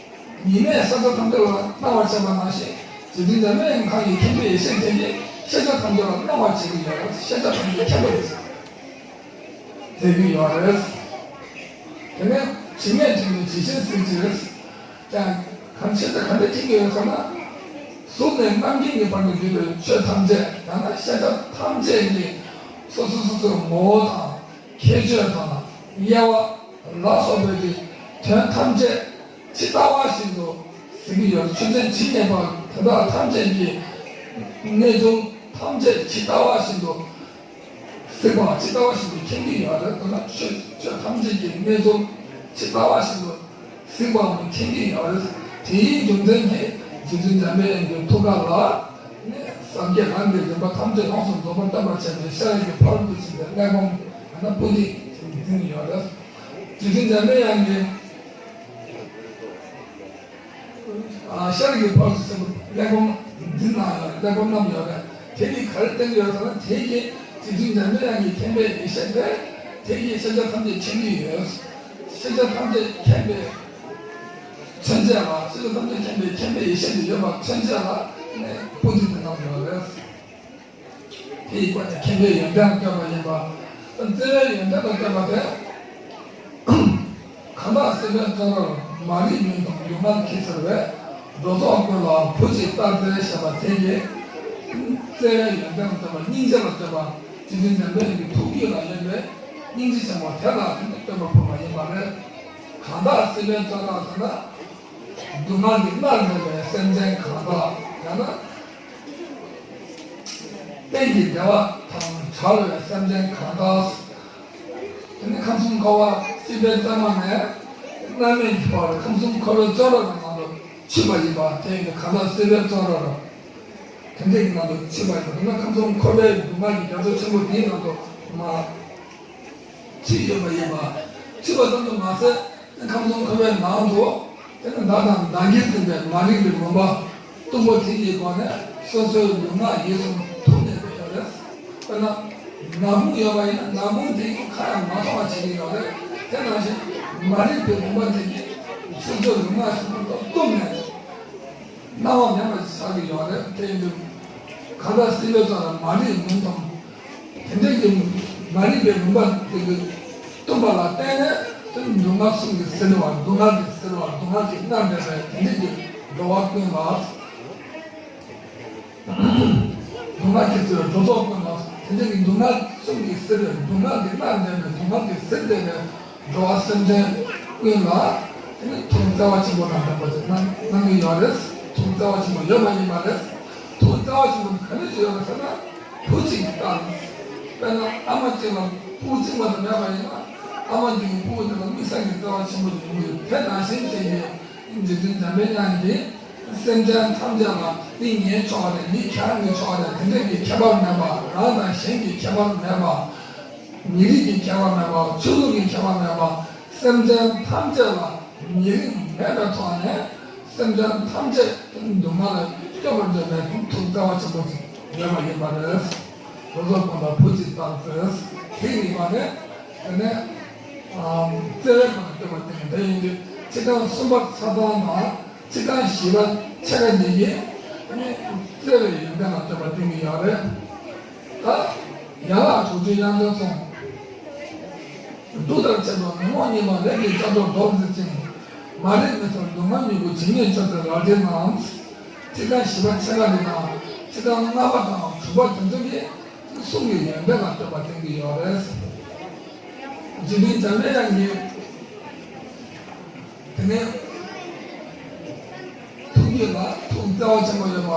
ཉི་མས་ས་ཆ་ཐམས་ཅད་ལ་སྣང་བར་བྱེད་པ་ནང་བཞིན། འཇིག་རྟེན་འཇམ་པའི་དབྱངས་ཀྱི་མཁྱེན་པའི་ཡེ་ཤེས་དེ་ཉིད་ཤེས་བྱ་ཐམས་ཅད་ལ་སྣང་བར་བྱེད་ཀྱི་ཡོད་རེད། ཤེས་བྱ་ཐམས་ཅད་མཁྱེན་པ་རེད་ཟེར་གྱི་ཡོད་རེད། དེ་ནས་ཇི་སྙེད་ཅན་གྱི་ཇི་བཞིན་སྲིད་ཞིའི། ཀྱང་གང་ཤེས་བྱ་ག་འདྲ་ཅིག་ཡོད་ཟེར་ན། གཟུགས་ནས་རྣམ་མཁྱེན་གྱི་བར་དུ་གྱུར་པའི་ཆོས་ཐམས་ཅད་ཡང་ན་ཤེས་བྱ་ཐམས་ཅད་ཀྱི་སོ་སོ་སོ་སོའི་ངོ་བོ་དང་། ཁྱད་ཆོས་དང་དབྱེ་བ་ལ་སོགས་པའི་གི་དོན་ཐམས་ཅད་ཇི་ལྟ་བ་བཞིན་དུ་གཟིགས་ཀྱི་ཡོད། ཆོས་ཅན་ཇི་སྙེད་པ་དེ་དག་ཐམས་ཅད་ཀྱི་གནས་ཚུལ་ཐམས་ཅད་ཇི་ལྟ་བ་བཞིན་དུ་གཟིགས་པ། ཇི་ལྟ་བ་བཞིན་དུ་མཁྱེན་གྱི་ཡོད་རེད། དེ་ན་ཆོས་ཆོས་ཐམས་ཅད་ཀྱི་གནས་ཚུལ་ཇི་ལྟ་བ་བཞིན་དུ་གཟིགས་པའམ་མཁྱེན་གྱི་ཡོད་རེད། དེའི་རྒྱུ་མཚན་གྱིས་རྗེ་བཙུན་འཇམ་དཔལ་དབྱངས་ཀྱི་ཐུགས་ཀ་ལ་ནི་སངས་རྒྱས་ལམ་གྱི་རིམ་པ་ཐམས་ཅད་ཡོངས་སུ་རྫོགས་པར་སྟོན་པར་བྱེད་པའི་ཤེས་རབ་ཀྱི་ཕ་རོལ་ཏུ་ཕྱིན་པའི་གླེགས་བམ་ཡང་ན་པོ་ཏི་འཛིན་ཡོད་རེད། རྗེ་བཙུན་འཇམ་དཔལ་དབྱངས་ཀྱིས་ཨ་ཤེས་རབ་ཀྱི་ཕ་རོལ་ཏུ་ཕྱིན་པའི་གླེགས་བམ་འཛིན་གནང་ཡོད་རེད། གླེགས་བམ་བསྣམས་ཡོད་རེད། དེ་ནི་ག་རེ་བསྟན་གྱི་ཡོད་ཟེར་ན། དེ་གིས་རྗེ་བཙུན་འཇམ་དཔལ་དབྱངས་ཀྱི་མཁྱེན་པའི་ཡེ་ཤེས་དེ་དེ་གིས་ཤེས་བྱ་ཐམས་ཅད་མཁྱེན་གྱི་ཡོད། ཤེས་བྱ་ཐམས་ཅད་མཁྱེན་པའི་མཚོན་བྱེད་ལ། ཤེས་བྱ་ཐམས་ཅད་མཁྱེན་པའི་མཁྱེན་པའི་ཡེ་ཤེས་དེ་ཡོད་པ་མཚོན་བྱེད་ལ་ནི་པོ་ཏི་དེ་གནང་ཡོད་རེད། དེའི་སྒོ་ནས་མཁྱེན་པའི་ཡོན་ཏན་ལ་ལྟོས་པ་ཡིན་པ། བརྩེ་བའི་ཡོན་ཏན་ལ་ལྟོས་པ་དེ། གང་དག་སྲིད་པའི་བཙོན་རར་མ་རིག་མུན་དང་སྡུག་བསྔལ་གྱིས་གཟིར་བའི་འགྲོ་ཚོགས་ཀུན་ལ་བུ་གཅིག་ལྟར་བརྩེ་ཞེས་པ་དེ་ཡིས་བརྩེ་བའི་ཡོན་ཏན་ལ་ལྟོས་པ། སྙིང་རྗེ་ལ་ལྟོས་པ། རྗེ་བཙུན་འཇམ་དཔལ་གྱི་ཐུགས་རྒྱུད་ལ་ཡོད་པའི་སྙིང་རྗེ་ཆེན་པོ་དེ་ལ་བརྟེན་ནས་བསྟོད་པ་ཕུལ་བ་ཡིན་པ་རེད། གང་དག་སྲིད་པའི་བཙོན་རར་ཟེར་ན། སྡུག་བསྔལ་གྱིས་མནར་མྱོང་བའི་སེམས་ཅན་གང་དག་ཡང་ན། གཏན་གྱི་བདེ་བ་དང་བྲལ་བའི་སེམས་ཅན་གང་དག་ནི་ཁམས་གསུམ་འཁོར་བ་སྲིད་པའི་རྩེ་མོ་ནས་མནར་མེད་ཀྱི་བར་ཁམས་གསུམ་འཁོར་བའི་བཙོན་ར་ནང་དུ་ཆུད་པ་ཡིན་པ་དེ་ཡིན་ཏེ། གང་ཟག་སྲིད་པའི་བཙོན་ར་རུ་དེ་འདྲའི་ནང་དུ་ཆུད་པ་ཡིན་པ་དེ་ནི་ཁམས་གསུམ་འཁོར་བའི་སྡུག་བསྔལ་གྱི་རྒྱ་མཚོ་ཆེན་པོ་དེའི་ནང་དུ་མ་ཆུད་ཡོད་པ་ཡིན་པ། ཆུད་པ་ཙམ་དུ་མ་ཟད། ཁམས་གསུམ་འཁོར་བའི་ནང་དུ་དེ་ནི་བདག་དང་བདག་གིར་འཛིན་པའི་མ་རིག་པའི་མུན་པ་གཏུམ་པོ་དེ་ཡི་སྒོ་ནས་སོ་སོའི་ལུས་ངག་ཡིད་གསུམ་ཐུག་ནས་བསྡད་ཡོད་རེད། དཔེར་ན། ནག་ཁུང་ཡོད་པ་ཡིན་ན་ནག་ཁུང་དེ་ཡི་ཁ་ཡང་མ་མཐོང་བ་བྱེད་ཀྱི་ཡོད་རེད། དེ་ནང་བཞིན་མ་རིག་པའི་མུན་པ་དེ་གིས་སོ་སོའི་ལུས་ངག་ཡིད་གསུམ་གཏུམ་ནས། སྣང་བ་མེད་པ་ཞིག་ཆགས་ཀྱི་ཡོད་རེད། དེ་ཡིན་དུས་གང་ཟག་སྲིད་པའི་རྩ་ལ་མ་རིག་མུན་དང་། དེ་འདྲའི་གི་མ་རིག་པའི་མུན་པ་དེ་གི་སྟོན་པ་ལ་བརྟེན་ནས་དེ་སྡུག་བསྔལ་གསུམ་གྱིས་གཟིར་བ། སྡུག་བསྔལ་གྱིས་གཟིར་བ། སྡུག་བསྔལ་གྱིས་མནར་འདས་པའི་དེ་འདྲའི་གི་འགྲོ་བ་ཀུན་ལ། སྡུག་བསྔལ་གྱིས་གཟིར་བའི་འགྲོ་ཚོགས་ཀུན་ལ། དེ་འདྲའི་གི་སྡུག་བསྔལ་གསུམ་གྱིས་གཟིར་བའི། སྡུག་བསྔལ་གྱིས་མནར་འདས་པའི། སྡུག་བསྔལ་གྱིས་གཟིར་འདས་པའི། འགྲོ་བ་སེམས་ཅན་ཀུན་ལ་དེ་ནི་ཐུགས་བརྩེ་བ་ཆེན་པོ་དང་ལྡན་པ་ཅིག་གནང་གནང་གི་ཡོད་རེད། ཐུགས་བརྩེ་བ་ཆེན་པོ་ཡོད་མ་ཡིན་པ་རེད། ཐུགས་བརྩེ་བ་ཆེན་པོ་ག་འདྲ་ཞིག་ཡོད་རེད་ཟེར་ན། བུ་གཅིག་ལྟར། དཔེར་ན་ཨ་མ་གཅིག་ལ་སྤུ་གུ་གཅིག་མ་གཏོགས་མེད་པ་ཡིན་ན། ཨ་མ་འདི་གི་སྤུ་གུ་དེ་ལ་དམིགས་བསལ་གྱི་བརྩེ་བ་ཆེན་པོ་ཡོང་གི་ཡོད། དེ་ནང་བཞིན་བྱས་ཏེ། འཇིག་རྟེན་འཇམ་པའི་དབྱངས་ཀྱིས་སེམས་ཅན་ཐམས་ཅད་ལ། འདི་ངའི་ཕྱོགས་རེད། འདི་ཁྱེད་རང་གི་ཕྱོགས་རེད། དེ་འདྲ་གི་ཁྱད་པར་མེད་པ། རང་དང་གཞན་གྱི་ཁྱད་པར་མེད་པ། མི་རིགས་ཀྱི་ཁྱད་པར་མེད་པ། ཆོས་ལུགས་ཀྱི་ཁྱད་པར་མེད་པ། སེམས་ཅན་ཐམས་ཅད་ལ་ཉེ་རིང་མེད་པའི་ཐོག་ནས། སེམས་ཅན་ཐམས་ཅད་སྡུག་བསྔལ་ལས་སྐྱོབ་པར་འདོད་པའི་ཐུགས་བརྩེ་བ་ཆེན་པོ་ཞིག་ཡོད་པ་ཡིན་པ་རེད། རོ་སོ་གོང་ལ་བུ་གཅིག་ལྟར་ཟེར། དེ་ཡིན་པ་ནས། དེ་ནས་བརྩེ་བའི་སྒོ་ནས་བསྟོད་པ་དེ་ནི་དེ་ཡིན་དུས། ཕྱི་རྐང་གསུམ་པ་ཆ་ཚང་དང་། ཕྱི་རྐང་བཞི་པ་ཕྱེད་ཀ་གཉིས་ཀྱིས་བརྩེ་བའི་ཡོན་ཏན་ལ་བསྟོད་པ་བསྟན་གྱི་ཡོད་རེད། ད་ཡན་ལག་དྲུག་ཅུའི་དབྱངས་ལྡན་གསུང་། གདུགས་ལྟར་མཆེད་པའི་ཉོན་མོངས་གཉིས་མ་ལས་ཀྱི་ལྕགས་སྒྲོག་རྡོར་གཟིར་ཅིང་། མ་རིག་མི་ཚུལ་སྡུག་བསྔལ་མྱུ་གུ་ཇི་སྙེད་ཆོད་པའི་རལ་གྲི་རྣམས། ཕྱི་རྐང་བཞི་པ་ཕྱེད་ཀ་རེ་དང་། ཕྱི་རྐང་ལྔ་པ་དང་དྲུག་པ་དེ་ཚོ་གིས་གསུང་གི་ཡོན་ཏན་ལ་བསྟོད་པ་བསྟན་གྱི་ཡོད་རེད། འཇིག་རྟེན་འཇམ་པའི་དབྱངས་ཀྱིས། དེ་ནས་ཐུགས་རྒྱུད་ལ་ཐུགས་བརྩེ་བ་ཆེན་པོ་ཡོད་པ།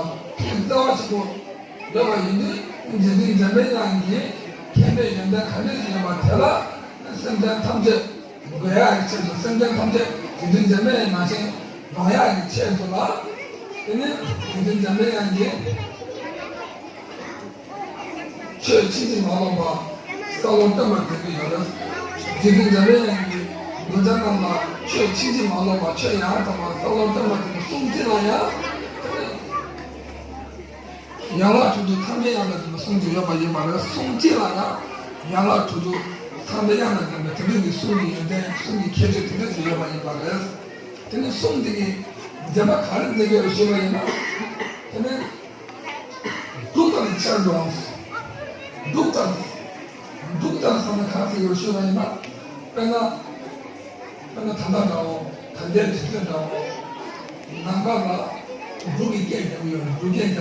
ཐུགས་བརྩེ་བ་ཆེན་པོ་ཡོད་པ་ཡིན་དུས། འཇིག་རྟེན་འཇམ་པའི་དབྱངས་ཀྱིས་མཁྱེན་པའི་ཡོན་ཏན་ག་འདྲ་ཞིག་ཡོད་པ་དེ་ལ་སེམས་ཅན་ཐམས་ཅད་འགོད་ཡག་གི་ཆེད་དུ། སེམས་ཅན་ཐམས་ཅད་འཇིག་རྟེན་འཇམ་པའི་དབྱངས་ནང་བཞིན་འགྲོ་ཡག་གི་ཆེད་དུ་ལ། དེ་ནས་འཇིག་རྟེན་འཇམ་པའི་དབྱངས་ཀྱིས། ཆོས་ཕྱིན་ཅི་མ་ལོག་པ་བསམ་བློ་གཏོང་བར་མཛད་ཀྱི་ཡོད་རེད། འཇིག་རྟེན་འཇམ་པའི་དབྱངས་ཀྱིས་གདུལ་བྱ་རྣམས་ལ་ཆོས་ཕྱིན་ཅི་མ་ལོག་པ། ཆོས་ཡང་དག་པ་བསམ་བློ་གཏོང་བར་མཛད་པའི་གསུང་གཅིག་ལ་ཡང་། ཡན་ལག་དྲུག་ཅུ་ཐམས་ཅད་དབྱངས་དང་ལྡན་པའི་གསུང་གཅིག་ཡོད་པ་ཡིན་པ་རེད། གསུང་གཅིག་ལ་ཡང་ཡན་ལག་དྲུག་ཅུ་ཐམས་ཅད་དབྱངས་དང་ལྡན་པའི་དེ་འདྲ་གི་གསུང་གི་ཡོན་ཏན། གསུང་གི་ཁྱད་ཆོས་དེ་འདྲ་ཞིག་ཡོད་པ་ཡིན་པ་རེད། དེ་ནས་གསུང་དེ་གི་མཛད་པ་ག་རེ་མཛད་ཀྱི་ཡོད་ཞུས་པ་ཡིན་ན། དེ་ནས། འབྲུག་ལྟར་འཆར་འགྲོ། འབྲུག་ལྟར། འབྲུག་ལྟར་ཟེར་ན་ག་རེ་ཟེར་ཡོད་ཞུས་པ་ཡིན་ན། དཔེར་ན། དཔེར་ན་ད་ལྟ་འདྲ་བོ། ད་ལྟའི་དུས་ཚོད་འདྲ་བོ། ནམ་མཁའ་ལ་འབྲུག་གི་སྐད་རྒྱག་གི་ཡོད་རེད། འབྲུག་སྐད་རྒྱག་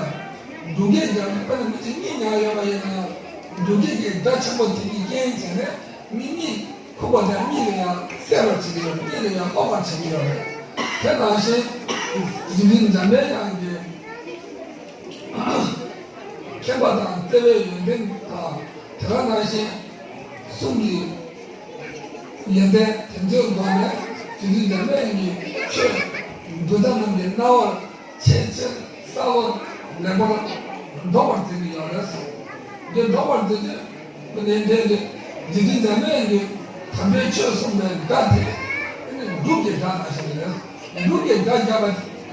འབྲུག་སྐད་རྒྱག་ནས་དཔེར་ན་མི་གཅིག་གཉིད་ཉལ་ཡོད་པ་ཡིན་ན། འབྲུག་སྐད་ཀྱི་སྒྲ་ཆེན་པོ་དེ་གིས་རྐྱེན་བྱས་ནས་མི་གཉིད་ཁུག་པ་དང་གཉིད་ལ་ཡང་སད་པར་བྱེད་ཀྱི་ཡོད་རེད། གཉིད་ལ་ཡང་ལོག་པར་བྱེད་ཀྱི་ཡོད་རེད། དེ་ནང་བཞིན་འཇིག་རྟེན་འཇམ་པའི་དབྱངས་ཀྱིས་མཁྱེན་པ་དང་བརྩེ་བའི་ཡོན་ཏན་དང་། དེ་ག་ནང་བཞིན་གསུང་གི་ཡོན་ཏན་དེ་ཚོའི་སྒོ་ནས་འཇིག་རྟེན་འཇམ་པའི་དབྱངས་ཀྱིས་ཆོས་གདུལ་བྱ་རྣམས་ཀྱི་རྣ་བར་ཆེས་ཆེར་གསལ་བར་ལེགས་པར་སྒྲོག་པར་མཛད་ཀྱི་ཡོད་རེད། འདི་སྒྲོག་པར་མཛད་དུས། དེ་ནས་འདི་འདི་འཇིག་རྟེན་འཇམ་པའི་དབྱངས་ཀྱིས་དམ་པའི་ཆོས་གསུངས་པའི་སྒྲ་དེ། དེ་ནི་འབྲུག་གི་སྒྲ་ནང་བཞིན་རེད། འབྲུག་གི་སྒྲ་བརྒྱབ་པ།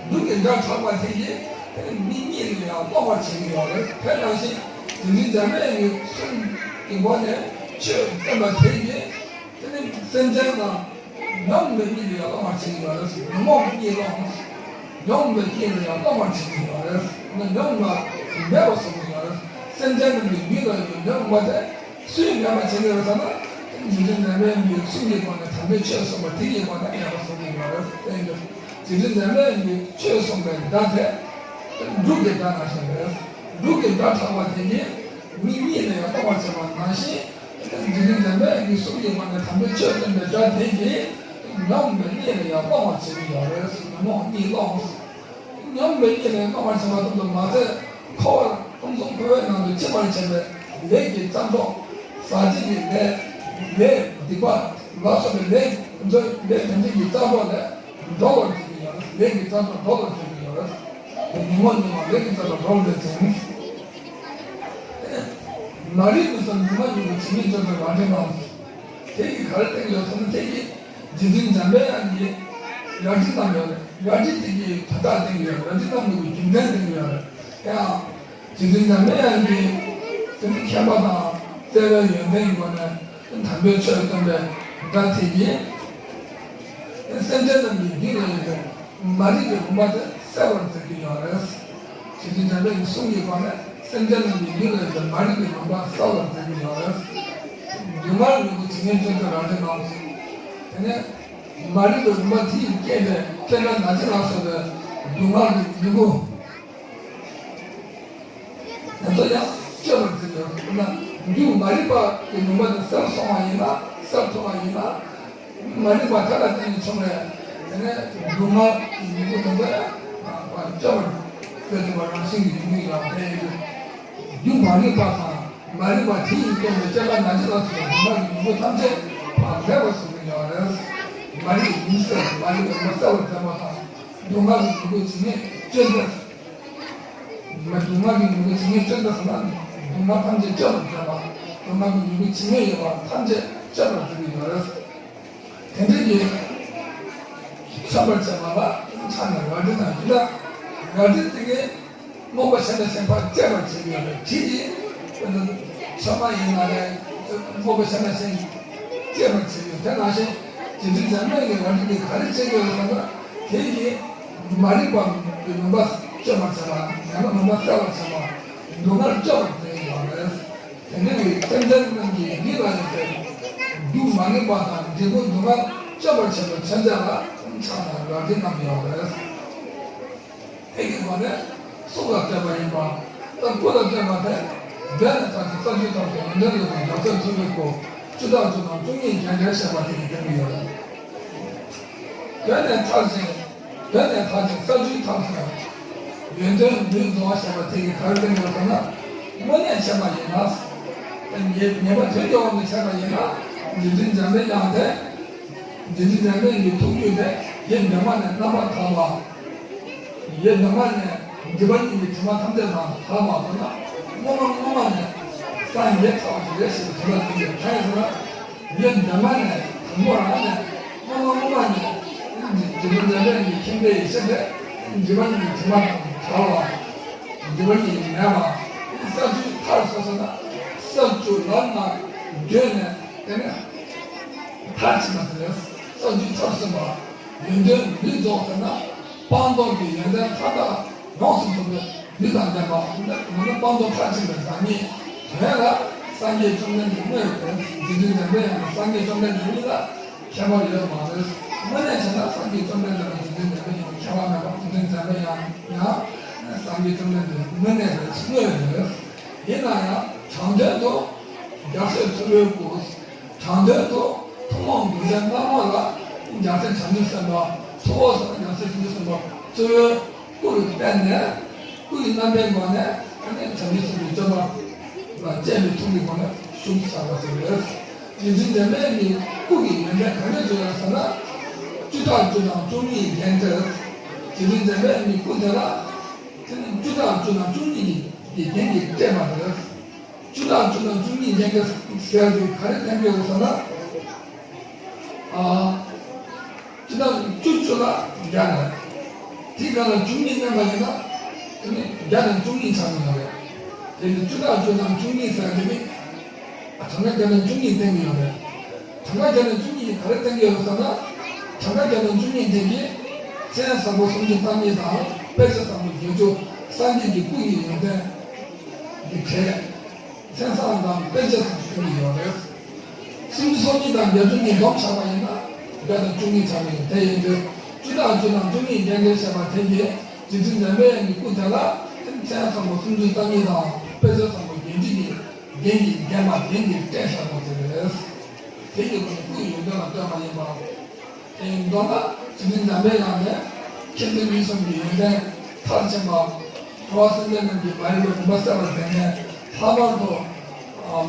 འབྲུག་གི་སྒྲ་གྲགས་པ་དེ་ཡིས་དེ་ནི་མི་གཉིད་ལ་ཡང་ལོག་པར་བྱེད་ཀྱི་ཡོད་རེད། དེ་ནང་བཞིན་འཇིག་རྟེན་འཇམ་པའི་དབྱངས་ཀྱི་གསུང་གི་སྒོ་ནས་ཆོས་བསྟན་པ་དེ་ཡིས། དེ་ནི་སེམས་ཅན་རྣམས་ཉོན་མོངས་པའི་གཉིད་ལ་ཡང་ལོག་པར་བྱེད་ཀྱི་ཡོད་རེད། ཉོན་མོངས་པའི་གཉིད་ལོག་ཉོན་མོངས་པའི་གཉིད་ལ་ཡང་ལོག་པར་བྱེད་ཀྱི་ཡོད་རེད། ཉོན་མོངས་པ་མེད་པར་བཟོ་གི་ཡོད་རེད། སེམས་ཅན་རྣམས་ཀྱི་ཡུལ་ལ་ཡོད་པའི་ཉོན་མོངས་པ་དེ་སུས་མེད་པར་བྱེད་ཀྱི་ཡོད་ཟེར་ན། འཇིག་རྟེན་འཇམ་པའི་དབྱངས་ཀྱི་གསུང་གི་སྒོ་ནས་དམ་པའི་ཆོས་གསུངས་པ་དེ་ཡི་སྒོ་ནས་མེད་པར་བཟོ་གི་ཡོད་རེད། དེ་ཡིན་དུས་འཇིག་རྟེན་འཇམ་པའི་དབྱངས་ཀྱི་ཆོས་གསུངས་པའི་སྒྲ་དེ་འབྲུག་གི་སྒྲ་ནང་བཞིན་རེད། འབྲུག་གི་སྒྲ་གྲགས་པ་དེ་ཉིད་མི་གཉིད་ལ་ཡང་ལོག་པར་བྱེད་པ་ནང་བཞིན། འཇིག་རྟེན་འཇམ་པའི་དབྱངས་ཀྱི་གསུང་གི་སྒོ་ནས་དམ་པའི་ཆོས་བསྟན་པའི་སྒྲ་དེ་ཡིས་ཉོན་མོངས་པའི་གཉིད་ལ་ཡང་ལོག་པར་བྱེད་ཀྱི་ཡོད་རེད། ཉོན་མོངས་གཉིད་ལོག་ཉོན་མོངས་པའི་གཉིད་ལ་ཡང་ལོག་པར་བྱེད་པ་ཙམ་དུ་མ་ཟད། འཁོར་བར་ཁམས་གསུམ་འཁོར་བའི་ནང་དུ་འཆིང་བར་བྱེད་པའི་ལས་ཀྱི་ཙམ་གྲོགས། ཟག་བཅས་ཀྱི་ལས། ལས་སྡིག་པ་ལ་སོགས་པའི་ལས་ལས་དེ་འདྲ་གི་རྩ་བ་ལས་འགྲོ་བར་བྱེད་ཀྱི་ཡོད་རེད། ལས་ཀྱི་རྩ་བ་འགྲོ་བར་བྱེད་ཀྱི་ཡོད་རེད། དེ་ཉོན་མོངས་ཉོན་མོངས་ལས་ཀྱི་རྩ་བ་འགྲོ་བར་བྱེད། མ་རིག་པའི་སེམས་ཉོན་མོངས་ཉོན་མོངས་ཇི་སྙེད་ཅན་དུ་རང་འདྲེན་གནང་། དེ་ཡིས་ག་རེ་བསྟན་ཡོད་ཟེར་ན། དེ་ཡིས་རྗེ་བཙུན་འཇམ་པའི་དབྱངས་ཀྱིས་རལ་གྲི་བསྣམས་ཡོད་རེད། རལ་གྲི་དེ་གི་དོན་དག་བསྟན་ཡོད་རེད། རལ་གྲི་བསྣམས་པའི་རྒྱུ་མཚན་བསྟན་ཡོད་རེད། དེ་ཡང་རྗེ་བཙུན་འཇམ་པའི་དབྱངས་ཀྱིས་དེ་ནི་མཁྱེན་པ་དང་བརྩེ་བའི་ཡོན་ཏན་གྱི་སྒོ་ནས་དམ་པའི་ཆོས་སྟོན་པའི་སྒྲ་དེ་ཡིས་སེམས་ཅན་རྣམས་ཀྱི་རྒྱུད་ལ་ཡོད་པའི་མ་རིག་པའི་ལུང་པ་དེ་སེལ་བར་མཛད་ཀྱི་ཡོད་རེད། རྗེ་བཙུན་འཇམ་པའི་གསུང་གི་སྒོ་ནས་སེམས་ཅན་རྣམས་ཀྱི་རྒྱུད་ལ་ཡོད་པའི་མ་རིག་པའི་ལུང་པ་སེལ་བར་མཛད་ཀྱི་ཡོད་རེད། སྡུག་བསྔལ་མྱུ་གུ་ཇི་སྙེད་ཅན་དུ་རང་འདྲེན་གནང་། དེ་ནས་མ་རིག་པའི་ལུང་པ་དེ་ཡིས་བསྐྱེད་པའི་སྐྱེ་རྒ་ན་འཆི་ལ་སོགས་པའི་སྡུག་བསྔལ་གྱི་མྱུ་གུ་དེ་ཚོ་ཡང་གཅོད་པར་མཛད་ཀྱི་ཡོད་རེད། དཔེར་ན་རྒྱུ་མ་རིག་པ་གི་ལུང་པ་དེ་སེལ་སོང་བ་ཡིན་ན། སེལ་ཐུབ་པ་ཡིན་ན། མ་རིག་པ་དེ་ལ་བརྟེན་ནས་བྱུང་བའི་དེ་ནས་སྡུག་བསྔལ་གྱི་མྱུ་གུ་དེ་ཚོ་ཡང་གཅོད་པར་མཛད་ཐུབ་པ་རང་བཞིན་གྱི་ཡོང་གི་ཡོད་པ་དེ་ཡིན་དུས། རྒྱུ་མ་རིག་པ་དང་མ་རིག་པ་དེ་ཡིས་བསྐྱེད་པའི་སྐྱེ་རྒ་ན་འཆི་ལ་སོགས་པའི་སྡུག་བསྔལ་གྱི་མྱུ་གུ་ཐམས་ཅད་ཕར་མེད་པར་བཟོ་གི་ཡོད་རེད། མ་རིག་ཡིན་ཟེར། མ་རིག་པའི་ལུང་པ་སེལ་བར་མཛད་པ་དང་། སྡུག་བསྔལ་གྱི་མྱུ་གུ་ཇི་སྙེད་ཅན་དུ། མ་སྡུག་བསྔལ་གྱི་མྱུ་གུ་ཇི་སྙེད་ཅན་དུ་ཟེར་ན། སྡུག་བསྔལ་ཐམས་ཅད་གཅོད་པར་མཛད་པ། སྡུག་བསྔལ་གྱི་མྱུ་གུ་ཇི་སྙེད་ཡོད་པ་ཐམས་ཅད་གཅོད་པར་མཛད་ཀྱི་ཡོད་རེད། དེ་འདྲ་ཡིན། མཚོན་པར་བྱེད་པ་ལ་ཕྱག་ན་རལ་གྲི་དང་། ཡིན་ན་རལ་གྲི་དེ་གིས་རྨོངས་པ་ཤེས་ན་ཤེས་པ་གཅོད་པར་བྱེད་ཀྱི་ཡོད་རེད། གྲི་དེ་མཚོན་པ་ཡིན་ན་རེད། རྨོངས་པ་ཤེས་ན་ཤེས་གཅོད་པར་བྱེད་ཀྱི་ཡོད། དེ་ནང་བཞིན་རྗེ་བཙུན་འཇམ་དཔལ་གྱི་རལ་གྲི་དེ་ག་རེ་བྱེད་ཀྱི་ཡོད་ཟེར་ན། དེ་ཡིས་མ་རིག་པ་གི་ལུང་པ་གཅོད་པར་བྱེད་པ། ཡང་ན་ལུང་པ་སེལ་བར་བྱེད་པ། སྡུག་བསྔལ་གཅོད་པར་མཛད་ཀྱི་ཡོད་རེད། དེ་ནས་སེམས་ཅན་རྣམས་ཀྱི་རྒྱུད་ལ་ཡོད་པའི་རྒྱུ་མ་ངེས་པ་དང་འབྲས་བུ་སྡུག་བསྔལ་གཅོད་པར་བྱེད་པའི་མཚོན་བྱེད་ལ་ཕྱག་ན་རལ་གྲི་བསྣམས་ཡོད་རེད། དེ་གི་སྒོ་ནས་སྲོག་ལ་གཏད་པ་ཡིན་པ། ད་སྐུ་ལ་གཏད་པ་དེ། གདོད་ནས་མཐར་ཕྱིན་རྩ་བཅུའི་ཐབས་སུ་ཡོན་ཏན་ལུས་དང་རྒྱལ་སྲས་ཐུབ་པའི་སྐུ། བཅུ་ཕྲག་བཅུ་དང་བཅུ་གཉིས་རྒྱན་འགྲེལ་བཤད་པ་དེ་ཡིས་བསྟན་གྱི་ཡོད་རེད། གདོད་ནས་མཐར་ཕྱིན། གདོད་ནས་མཐར་ཕྱིན་རྩ་བཅུའི་ཐབས་སུ་ཡོན་ཏན་ལུས་རྫོགས་པ་ཞེས་པ་དེ་ཡིས་ག་རེ་བསྟན་ཡོད་ཟེར་ན། དངོས་གནས་བྱས་པ་ཡིན་ན། ངེས་ངེས་པ་དོན་གྱི་དབང་དུ་བྱས་པ་ཡིན་ན། རྗེ་བཙུན་འཇམ་པའི་དབྱངས་དེ། རྗེ་བཙུན་འཇམ་དཔལ་གྱི་ཐུགས་རྒྱུད་དེ་ཡེ་འདབ་མ་ནས་རྣམ་པར་དག་པ། ཡེ་འདབ་མ་ནས་སྒྲིབ་པ་གཉིས་ཀྱི་དྲི་མ་ཐམས་ཅད་དང་དག་པ་ཟེར་ན། སྔོན་མ་སྔོན་མ་ནས་སངས་རྒྱས་ཚར་བ་ཞིག་རེད་ཟེར་བའི་དོན་ལ་བསྟན་ཏེ། གང་ཡིན་ཟེར་ན། ཡེ་འདབ་མ་ནས་དང་པོ་རང་ནས་སྔོན་མ་སྔོན་མ་ནས་རྗེ་བཙུན་འཇམ་དཔལ་གྱི་མཁྱེན་པའི་ཡེ་ཤེས་དེ་སྒྲིབ་པ་གཉིས་ཀྱི་དྲི་མ་དང་བྲལ་བ། སྒྲིབ་པ་གཉིས་མེད་པ། རྩ་བཅུའི་མཐར་སོན་ཟེར་ན། རྩ་བཅུ་ལ་ནི་བགྲོད་ནས་དེ་ནས་མཐར་ཕྱིན་པ་དེ་རེད། རྩ་བཅུའི་མཐར་སོན་པ། ཡོན་ཏན་ལུས་རྫོགས་ཟེར་ན། སྤངས་རྟོགས་ཀྱི་ཡོན་ཏན་མཐའ་དག་ཡོངས་སུ་རྫོགས་པའི་ལུས་དང་ལྡན་པ། འོ་ན་སྤངས་རྟོགས་མཐར་ཕྱིན་པའི་བདག་ཉིད་དེ་ལ་སངས་རྒྱས་བཅོམ་ལྡན་འདས་དངོས་ཡོད་དེ། རྗེ་བཙུན་འཇམ་པའི་དབྱངས་དང་སངས་རྒྱས་བཅོམ་ལྡན་འདས་གཉིས་ལ་ཁྱད་པར་ཡོད་མ་རེད། དངོས་གནས་བྱས་ན་སངས་རྒྱས་བཅོམ་ལྡན་འདས་དང་རྗེ་བཙུན་འཇམ་པའི་དབྱངས་ཁྱད་པར་མེད་པ། རྗེ་བཙུན་འཇམ་པའི་དབྱངས་ཡང་སངས་རྒྱས་བཅོམ་ལྡན་འདས་དངོས་གནས་རེད། དངོས་ཡོད་རེད། ཡིན་ན་ཡང་དྲང་དོན་དུ་རྒྱལ་སྲས་ཐུབ་པའི་སྐུ། དྲང་དོན་དུ་ཐུན་མོང་གི་སེམས་རྣམ་ལྔ་ལ་རྒྱལ་སྲས་བྱང་ཆུབ་སེམས་དཔའ། ཐུབ་པ་ཟེར་ན་རྒྱལ་སྲས་བྱང་ཆུབ་སེམས་དཔའ་གཙོ་བོའི་སྐུ་ལ་བརྟེན་ནས། སྐུ་ཡི་རྣམ་པའི་ངོས་ནས་ཨ་ནི་བྱང་ཆུབ་སེམས་དཔའི་སྤྱོད་པ་ལ་སྤྱད་པའི་ཐུགས་ཀྱི་སྒོ་ནས་ཤུགས་ཆགས་པ་ཞིག་རེད། རྗེ་བཙུན་འཇམ་དཔལ་གྱི་སྐུ་གི་ཡོན་ཏན་ག་འདྲ་བརྗོད་ཡོད་ཟེར་ན། བཅུ་ཕྲག་བཅུ་དང་བཅུ་གཉིས་རྒྱན་སྤྲས། རྗེ་བཙུན་འཇམ་དཔལ་གྱི་སྐུ་དེ་ལ་དེ་ནི་བཅུ་ཕྲག་བཅུ་དང་བཅུ་གཉིས་ཀྱི་རྒྱན་གྱིས་སྤྲས་པ་རེད། བཅུ་ཕྲག་བཅུ་དང་བཅུ་གཉིས་རྒྱན་སྤྲས་ཟེར་དུས་ག་རེ་བསྟན་གྱི་ཡོད་ཟེར་ན། ཨ། བཅུ་དང་བཅུ་བཅུ་ལ་བརྒྱ་རེད། དེའི་སྒང་ལ་བཅུ་གཉིས་བསྣན་པ་ཡིན་ན། དེ་ནི་བརྒྱ་དང་བཅུ་གཉིས་ཆགས་ཀྱི་ཡོད་རེད། དེ་ནི་བཅུ་ཕྲག་བཅུ་དང་བཅུ་གཉིས་ཟེར་དེ་ནི། ཨ། གྲངས་ཀ་བརྒྱ་དང་བཅུ་གཉིས་བསྟན་གྱི་ཡོད་རེད། གྲངས་ཀ་བརྒྱ་དང་བཅུ་གཉིས་ཀྱིས་ག་རེ་བསྟན་གྱི་ཡོད་རེད་ཟེར་ན། གྲངས་ཀ་བརྒྱ་དང་བཅུ་གཉིས་དེ་གིས་མཚན་བཟང་པོ་སུམ་ཅུ་རྩ་གཉིས་དང་དཔེ་བྱད་བཟང་པོ་བརྒྱད་ཅུ། སངས་རྒྱས་ཀྱི་སྐུ་ཡི་ཡོན་ཏན་གྱི་གྲས། མཚན་བཟང་དང་དཔེ་བྱད་སོགས་བསྟན་གྱི་ཡོད་རེད། སུམ་ཅུ་སོ་གཉིས་དང་བརྒྱད་ཅུ་གཉིས་བསྡོམས་བྱས་པ་ཡིན་ན་བརྒྱ་དང་བཅུ་གཉིས་ཆགས་ཀྱི་ཡོད། དེ་ཡིན་དུས་བཅུ་ཕྲག་བཅུ་དང་བཅུ་གཉིས་རྒྱན་སྤྲས་བྱས་པ་དེ་གིས་རྗེ་བཙུན་འཇམ་པའི་དབྱངས་ཀྱི་སྐུ་དེ་ལ་མཚན་བཟང་པོ་སུམ་ཅུ་རྩ་གཉིས་དང་དཔེ་བྱད་བཟང་པོ་བརྒྱད་ཅུ་གིས་རྒྱན་གྱིས་བརྒྱན་པ། རྒྱན་གྱིས་སྤྲས་བཞག་པ་དེ་རེད། དེ་ཡི་སྒོ་ནས་སྐུ་ཡི་ཡོན་ཏན་ལ་ལྟོས་པ་ཡིན་པ། དེ་ཡིན་མདོར་ན་རྗེ་བཙུན་འཇམ་པའི་དབྱངས་ནི་མཁྱེན་བརྩེ་ནུས་གསུམ་གྱི་ཡོན་ཏན་མཐར་ཕྱིན་པ། འགྲོ་བ་སེམས་ཅན་རྣམས་ཀྱི་མ་རིག་པའི་ལུང་པ་སེལ་བར་མཛད་ནས་ལྷག་པར་དུ། ཨམ།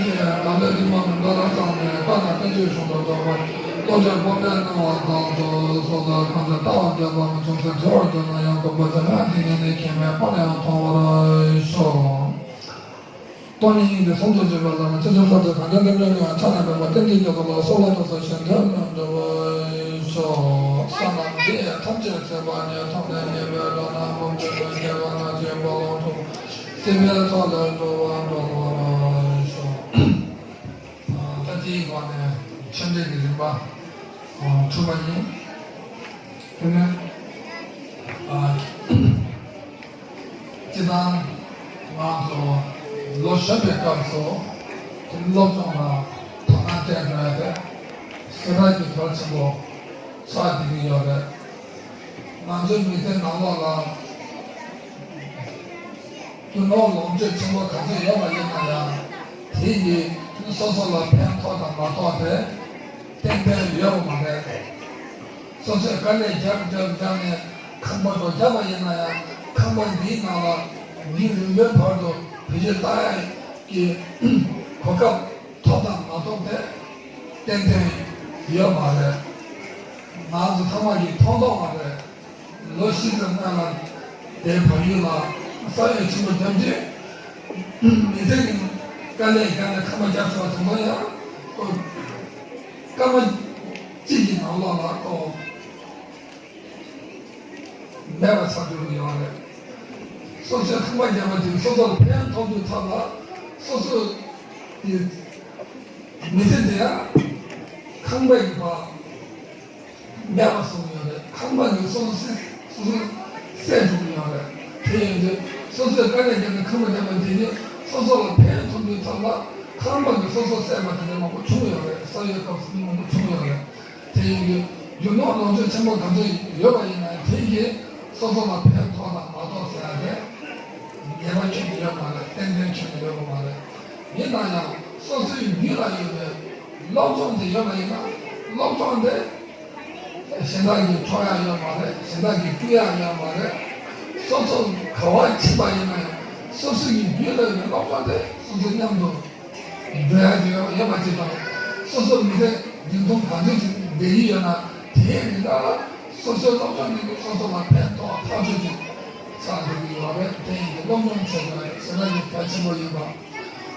ཀྱིས་ང་ལས་དྲི་མ་མི་འདོར་བར་བསམས་ནས། བཀའ་དང་བསྟན་བཅོས་གཞུང་དང་སྒྲོག་པ། བློ་ཆོས་སྤོབས་པས་གནང་བ་དང་དུ་སོགས་ལ། གང་ཚེ་ལྟ་བ་འདོད་པ་མི་འབྱུང་ཚེ། བྲི་བར་འདོད་ན་ཡང་དགོངས་པ་དེ། སྔར་དེ་ཉིད་ནས་མཁྱེན་པས་སྤང་ཡང་མཐོང་བར་ཤོག། སྟོང་ཉིད་དབྱིངས་ཀྱི་ཟུང་དུ་འཇུག་པའི་ལམ། ཆེ་ཆུང་ས་དེ་གང་འདྲ་འདི་འདྲ་ཉུང་བ་ཆ་ན་མེད་པ། གཏན་གྱི་རྒྱལ་པོ་ལ་སོགས་ལ་སོགས་པ་གཞན་དོན་མི་འགྲོ་བར་ཤོག། བསོད་ནམས་འདི་ཡིས་ཐམས་ཅད་གཟིགས་པ་ཉིད། ཐོབ་ནས་ཉེས་པའི་དགྲ་རྣམས་ཕམ་བྱས་ནས། སྐྱེ་རྒ་ན་འཆིའི་རྦ་ཀློང་འཁྲུགས། སྲིད་པའི་མཚོ་ལས་འགྲོ་བ་སྒྲོལ་བར་ཤོག། ད་དེའི་སྒང་ནས་ཆོས་འབྲེལ་གྱི་རིམ་པ་གྲུབ་པ་ཡིན། དེ་ནས། སྤྱིར་བཏང་ང་ཚོ་ལོ་གཞོན་པའི་སྐབས་སུ་དེ་སློབ་སྦྱོང་ལ་དོ་སྣང་སྤྲད་དགོས་ཏེ། སྐད་གྲགས་ཀྱི་གལ་ཆེན་པོ་ཆགས་བསྡད་ཀྱི་ཡོད་རེད། ང་ཚོའི་མི་ཚེ་ནང་ལོགས་ལ་རྒྱུ་ནོར་ལོངས་སྤྱོད་ཆེན་པོ་ག་ཚོད་ཡོད་པ་ཡིན་ན་ཡང་། དེ་ཡིས་སོ་སོ་ལ་ཕན་ཐོགས་དང་མ་ཐོགས་དེ་ཏན་ཏན་ཡོད་པ་མ་རེད། སོ་སོས་དཀའ་ལས་རྒྱབ་རྒྱབ་རྒྱབ་ནས་ཁང་པ་འདྲ་རྒྱབ་པ་ཡིན་ན་ཡང་། ཁང་པ་འདིའི་ནང་ལ་མི་རིང་པོའི་བར་དུ་བེད་སྤྱོད་བཏང་ཡག་གི་གོ་སྐབས་ཐོབ་དང་མ་ཐོབ་དེ་ཏན་ཏན་ཡོད་མ་རེད། ང་ཚོ་ཚང་མ་གིས་མཐོང་མཐོང་བ་རེད། ལོ་བཞི་ཙམ་སྔོན་ལ་དེའི་བལ་ཡུལ་ལ་ས་ཡོམ་ཆེན་པོ་བརྒྱབ་རྗེས། མི་ཚེ་གི་ དཀའ་ལས་བརྒྱབ་ནས་ཁང་པ་བརྒྱབ་ཚར་བ་དེ་ཚོ་ཡང་ཁོ་སྐར་མ་གཅིག་གི་ནང་ལོགས་ལ་ཁོ་མེད་པ་ཆགས་འགྲོ་གི་ཡོད་རེད། སོ་སོའི་ཁང་པ་བརྒྱབ་པ་དེ་སོ་སོ་ལ་ཕན་ཐོགས་དུས་ཐོག་ལ་སོ་སོ་གི་མི་ཚེ་དེ་ཡང་ཁང་པའི་བར་མེད་པ་སོང་ཡོད་རེད། ཁང་པ་ནི་སོ་སོ་སེ་སོ་སོ་སེ་འགྲོ་གི་ཡོད་རེད། དེ་ཡིན་དུས་སོ་སོས་དཀའ་ལས་བརྒྱབ་ནས་ཁང་པ་བརྒྱབ་པ་དེ་ནི་སོ་སོ་ལ་ཕན་ཐོགས་དུས་ཐོག་ལ་ཁང་པ་ནི་སོ་སོ་སེ་མ་དེ་འདྲ་མང་པོ་བྱུང་ཡོད་རེད། ས་ཡོད་སྐབས་སུ་མང་པོ་བྱུང་ཡོད་རེད། དེ་ཡིན་དུས་རྒྱུ་ནོར་ལོངས་སྤྱོད་ཆེན་པོ་ག་ཚོད་ཡོད་པ་ཡིན་ན་ཡང་དེ་གིས་སོ་སོ་ལ་ཕན་ཐོགས་དང་མ་ཐོགས་ཟེར་ཡ་དེ་ངེས་པ་ཁྱོན་ནས་ཡོད་མ་རེད། ཏན་ཏན་ཁྱོན་ནས་ཡོད་པ་མ་རེད། ཡིན་ན་ཡང་སོ་སོའི་རྒྱུད་ལ་ཡོད་པའི་སློབ་སྦྱོང་དེ་ཡོད་པ་ཡིན་ན་སློབ་སྦྱོང་དེ་གཞན་དག་གིས་འཕྲོག་ཡ་ཡོད་མ་རེད། གཞན་དག་གིས་བརྐུ་ཡ་ཡོད་མ་རེད། སོ་སོ་ག་བ་ཕྱིན་པ་ཡིན་ན་ཡང་སོ་སོ་ཡི་རྒྱུད་ལ་ཡོད་པའི་སློབ་སྦྱོང་དེ་སོ་སོ་མཉམ་དུ་འགྲོ་ཡ་ཡོད་ཡོད་པ་ཅིག་དང་། སོ་སོ་མི་ཚེ་འདི་མཚུངས་ག་ཚོད་ཅིག་བསྡད་ཀྱི་ཡོད་ན་དེའི་རིང་ལ་སོ་སོའི་སློབ་སྦྱོང་འདི་ནི་སོ་སོ་ལ་ཕན་ཐོགས་ཐག་ཆོད་ཅིག་ཆགས་འགྲོ་གི་ཡོད་རེད། དེ་ཡིན་དུས་སློབ་སྦྱོང་བྱེད་དགོས་རེད། ཟེར་ན་ཡང་གལ་ཆེན་པོ་ཡིན་པ།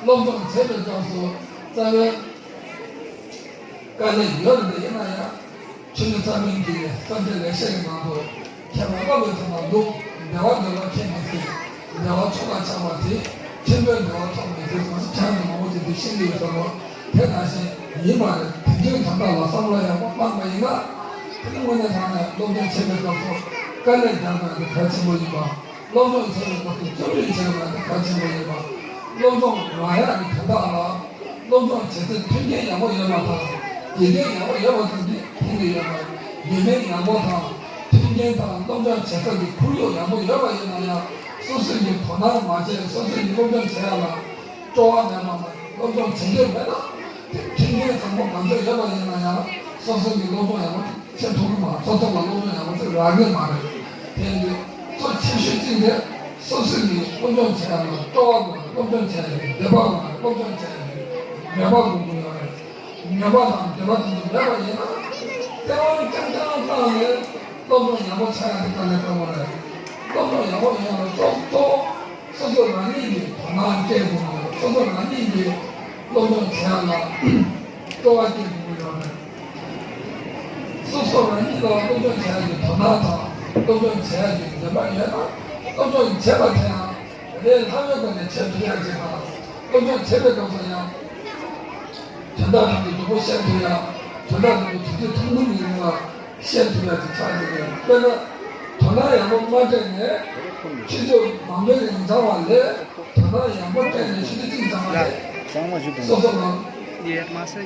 སློབ་སྦྱོང་བྱེད་པའི་སྐབས་སུ་རྩ་བའི་དཀའ་ལས་ཡོད་རེད། ཡིན་ན་ཡང་ཆོས་ཉིད་རྩ་མེད་ཀྱི་སངས་རྒྱས་ལེགས་བཤད་ཀྱི་ནང་དུ་ཁྱེད་རང་བསླབ་པའི་ཐོག་ལ་འདུག་འདྲ་བ་འདྲ་བ་ཁྱེད་མི་སྲིད། འདྲ་བ་མཆོག་ལ་ཆགས་པ་དེ་ཆེན་པོའི་འདྲ་བ་ཐོབ་མི་སྲིད། ང་ཚོ་ཁྱེད་རང་ཚོ་མང་པོ་ཅིག་འདི་ཤེས་ཀྱི་ཡོད་ས་རེད། དེ་ནང་བཞིན་ཡིན་པ་རེད། དེ་འདྲའི་དོན་དག་ལ་བསམ་བློ་ཡག་པོ་བཏང་པ་ཡིན་ན་དེ་ནི་དངོས་གནས་དྲང་གནས་སློབ་སྦྱོང་བྱེད་པའི་སྐབས་སུ་དཀའ་ལས་རྒྱག་དགོས་པ་དེ་གལ་ཆེན་པོ་ཡིན་པ། སློབ་སྦྱོང་བྱེད་པའི་སྐབས་སུ་བརྩོན་འགྲུས་བྱེད་པ་དེ་གལ་ཆེན་པོ་ཡིན་པ། སློབ་སྦྱོང་རག་ཡག་གི་དོན་དག་ལ་སློབ་སྦྱོང་བྱེད་ཚད་མཐུན་རྐྱེན་ཡག་པོ་ཡོད་པ་དང་དགེ་རྒན་ཡག་པོ་ཡོད་པ་དེ་འདི་ཕན་གྱི་ཡོད་པ། དགེ་རྒན་ཡག་པོ་དང་མཐུན་རྐྱེན་དང་སློབ་སྦྱོང་བྱེད་ས་ཀྱི་ཁོར་ཡུག་ཡག་པོ་ཡོད་པ་ཡིན་ན་ཡང་སོ་སོ་ཡི་དོ་སྣང་མ་བྱས་སོ་སོ་ཡི་སློབ་སྦྱོང་བྱེད་ཡག་ལ་སྤྲོ་བ་མེད་པ་མ་སློབ་སྦྱོང་བྱེད་འདོད་མེད་ན་དེ་མཐུན་རྐྱེན་བཟང་པོ་ག་ཚོད་ཡོད་པ་ཡིན་ན་ཡང་སོ་སོ་ཡི་སློབ་སྦྱོང་ཡག་པོ་བྱེད་ཐུབ་ཀྱི་མ་རེད། སོ་སོ་ལ་སློབ་སྦྱོང་ཡག་པོ་ཅིག་རག་གི་མ་རེད། དེ་ཡིན་དུས་གཙོ་ཆེ་ཤོས་གཅིག་དེ་སོ་སོ་ཡི་སློབ་སྦྱོང་བྱེད་ཡག་ལ་སྤྲོ་བ་དགོས་རེད། སློབ་སྦྱོང་བྱེད་ཡག་གི་འདོད་པ་དགོས་རེད། སློབ་སྦྱོང་བྱེད་ཡག་གི་མོས་པ་དགོས་ཀྱི་ཡོད་རེད། ངན་པ་དང་འདོད་པ་དེ་ཚོ་མེད་པ་ཡིན་ན་ལྟེ་བ་རྐྱང་རྐྱང་བཏང་ནས་སློབ་སྦྱོང་ཡག་པོ་ཆགས་ཡག་དེ་དཀའ་ལས་ཁག་པོ་རེད། སློབ་སྦྱོང་ཡག་པོ་ཡོང་ཡག་ལ་གཙོ་གཙོ་བོ་སོ་སོ་རང་ཉིད་ཀྱི་དོ་སྣང་སྤྲད་དགོས་ཀྱི་ཡོད། སོ་སོ་རང་ཉིད་ཀྱི་སློབ་སྦྱོང་བྱེད་ཡག་ལ་སྤྲོ་བ་སྐྱེ་དགོས་ཀྱི་ཡོད་རེད། སོ་སོ་རང་ཉིད་ལ་སློབ་སྦྱོང་བྱེད་ཡག་གི་དོ་སྣང་དང་སློབ་སྦྱོང་བྱེད་ཡག་གི་འདོད་པ་ཡོད་ན་སློབ་སྦྱོང་བྱེད་པ་དེ་ཡང་ལས་སླ་བའི་སྒོ་ནས་བྱེད་ཐུབ་ཡག་ཅིག་དང་། སློབ་སྦྱོང་བྱེད་པའི་སྐབས་སུ་ཡང་དོན་དག་རང་གི་མགྱོགས་པོ་ཤེས་ཐུབ་ཡག་དོན་དག་རང་གི་དུས་ཚོད་ཐུང་ཐུང་གི་རིང་ལ་ཤེས་ཐུབ་ཡག་ཅིག་ཆགས་ཀྱི་རེད། དཔེར་ན་དོ་སྣང་ཡག་པོ་མ་སྤྲད་ནས་ཆུ་ཚོད་མང་པོའི་རིང་སྦྱང་བ་ལས་དོ་སྣང་ཡག་པོ་སྤྲད་ནས་ཆུ་ཚོད་གཅིག་སྦྱང་བ་ལས་སོ་སོ་ལ་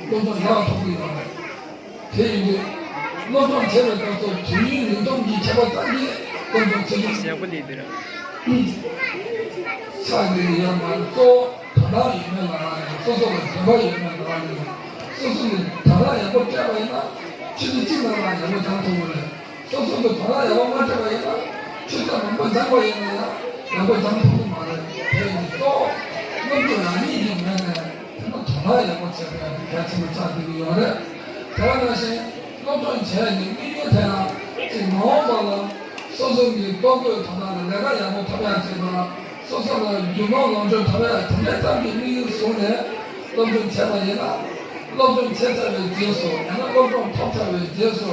སློབ་སྦྱོང་ཡག་ཐོབ་ཀྱི་ཡོད་རེད། དེ་ཡིན་དུས་སློབ་སྦྱོང་བྱེད་པའི་སྐབས་སུ་དུས་ཡུན་རིང་ཐུང་གི་ཁྱད་པར་ཙམ་གྱིས་སློབ་སྦྱོང་བྱེད་ཐུབ་ཡག་པོ་ལས་དེ་རེད། ཆགས་ཀྱི་ཡོད་མ་རེད། གཙོ་བོ་དོ་སྣང་ཡོད་མེད་ལ་རག་ལས། སོ་སོ་ལ་འདོད་པ་ཡོད་མེད་ལ་རག་ལས། སོ་སོ་ལ་དོ་སྣང་ཡག་པོ་སྤྲད་པ་ཡིན་ན་ཆུ་ཚོད་གཅིག་ནང་ལ་ཡག་པོ་སྦྱང་ཐུབ་ཀྱི་རེད། སོ་སོ་གི་དོ་སྣང་ཡག་པོ་མ་སྤྲད་པ་ཡིན་ན་ཆུ་ཚོད་མང་པོ་སྦྱངས་པ་ཡིན་ན་ཡང་ཡག་པོ་སྦྱང་ཐུབ་ཀྱི་མ་རེད། དེ་ཡིན་དུས་གཙོ་བོ་སློབ་སྦྱོང་རང་ཉིད་ཀྱི་ངོས་ནས་དེ་ནི་དོ་སྣང་ཡག་པོ་བྱེད་དགོས་ཡག་དེ་གལ་ཆེན་པོ་ཆགས་བསྡད་ཀྱི་ཡོད་རེད། དེ་ནང་བཞིན་སློབ་སྦྱོང་བྱེད་ཡག་གི་དམིགས་ཡུལ་དེ་ཡང་ཅིག་མ་འོངས་པ་ལ་སོ་སོ་གི་ལྟོ་གོས་དོ་སྣང་དང་ལས་ཀ་ཡག་པོ་ཐོབ་ཡག་ཅིག་དང་། སོ་སོ་ལ་རྒྱུ་ནོར་ལོངས་སྤྱོད་ཐོབ་ཡག་དེ་འདྲའི་ཙམ་གྱི་དམིགས་ཡུལ་བཟུང་ནས་སློབ་སྦྱོང་བྱས་པ་ཡིན་ན། སློབ་སྦྱོང་བྱས་ཚར་བའི་རྗེས་སུ་ཡང་ན་སློབ་སྦྱོང་ཐོབ་ཚར་བའི་རྗེས་སུ་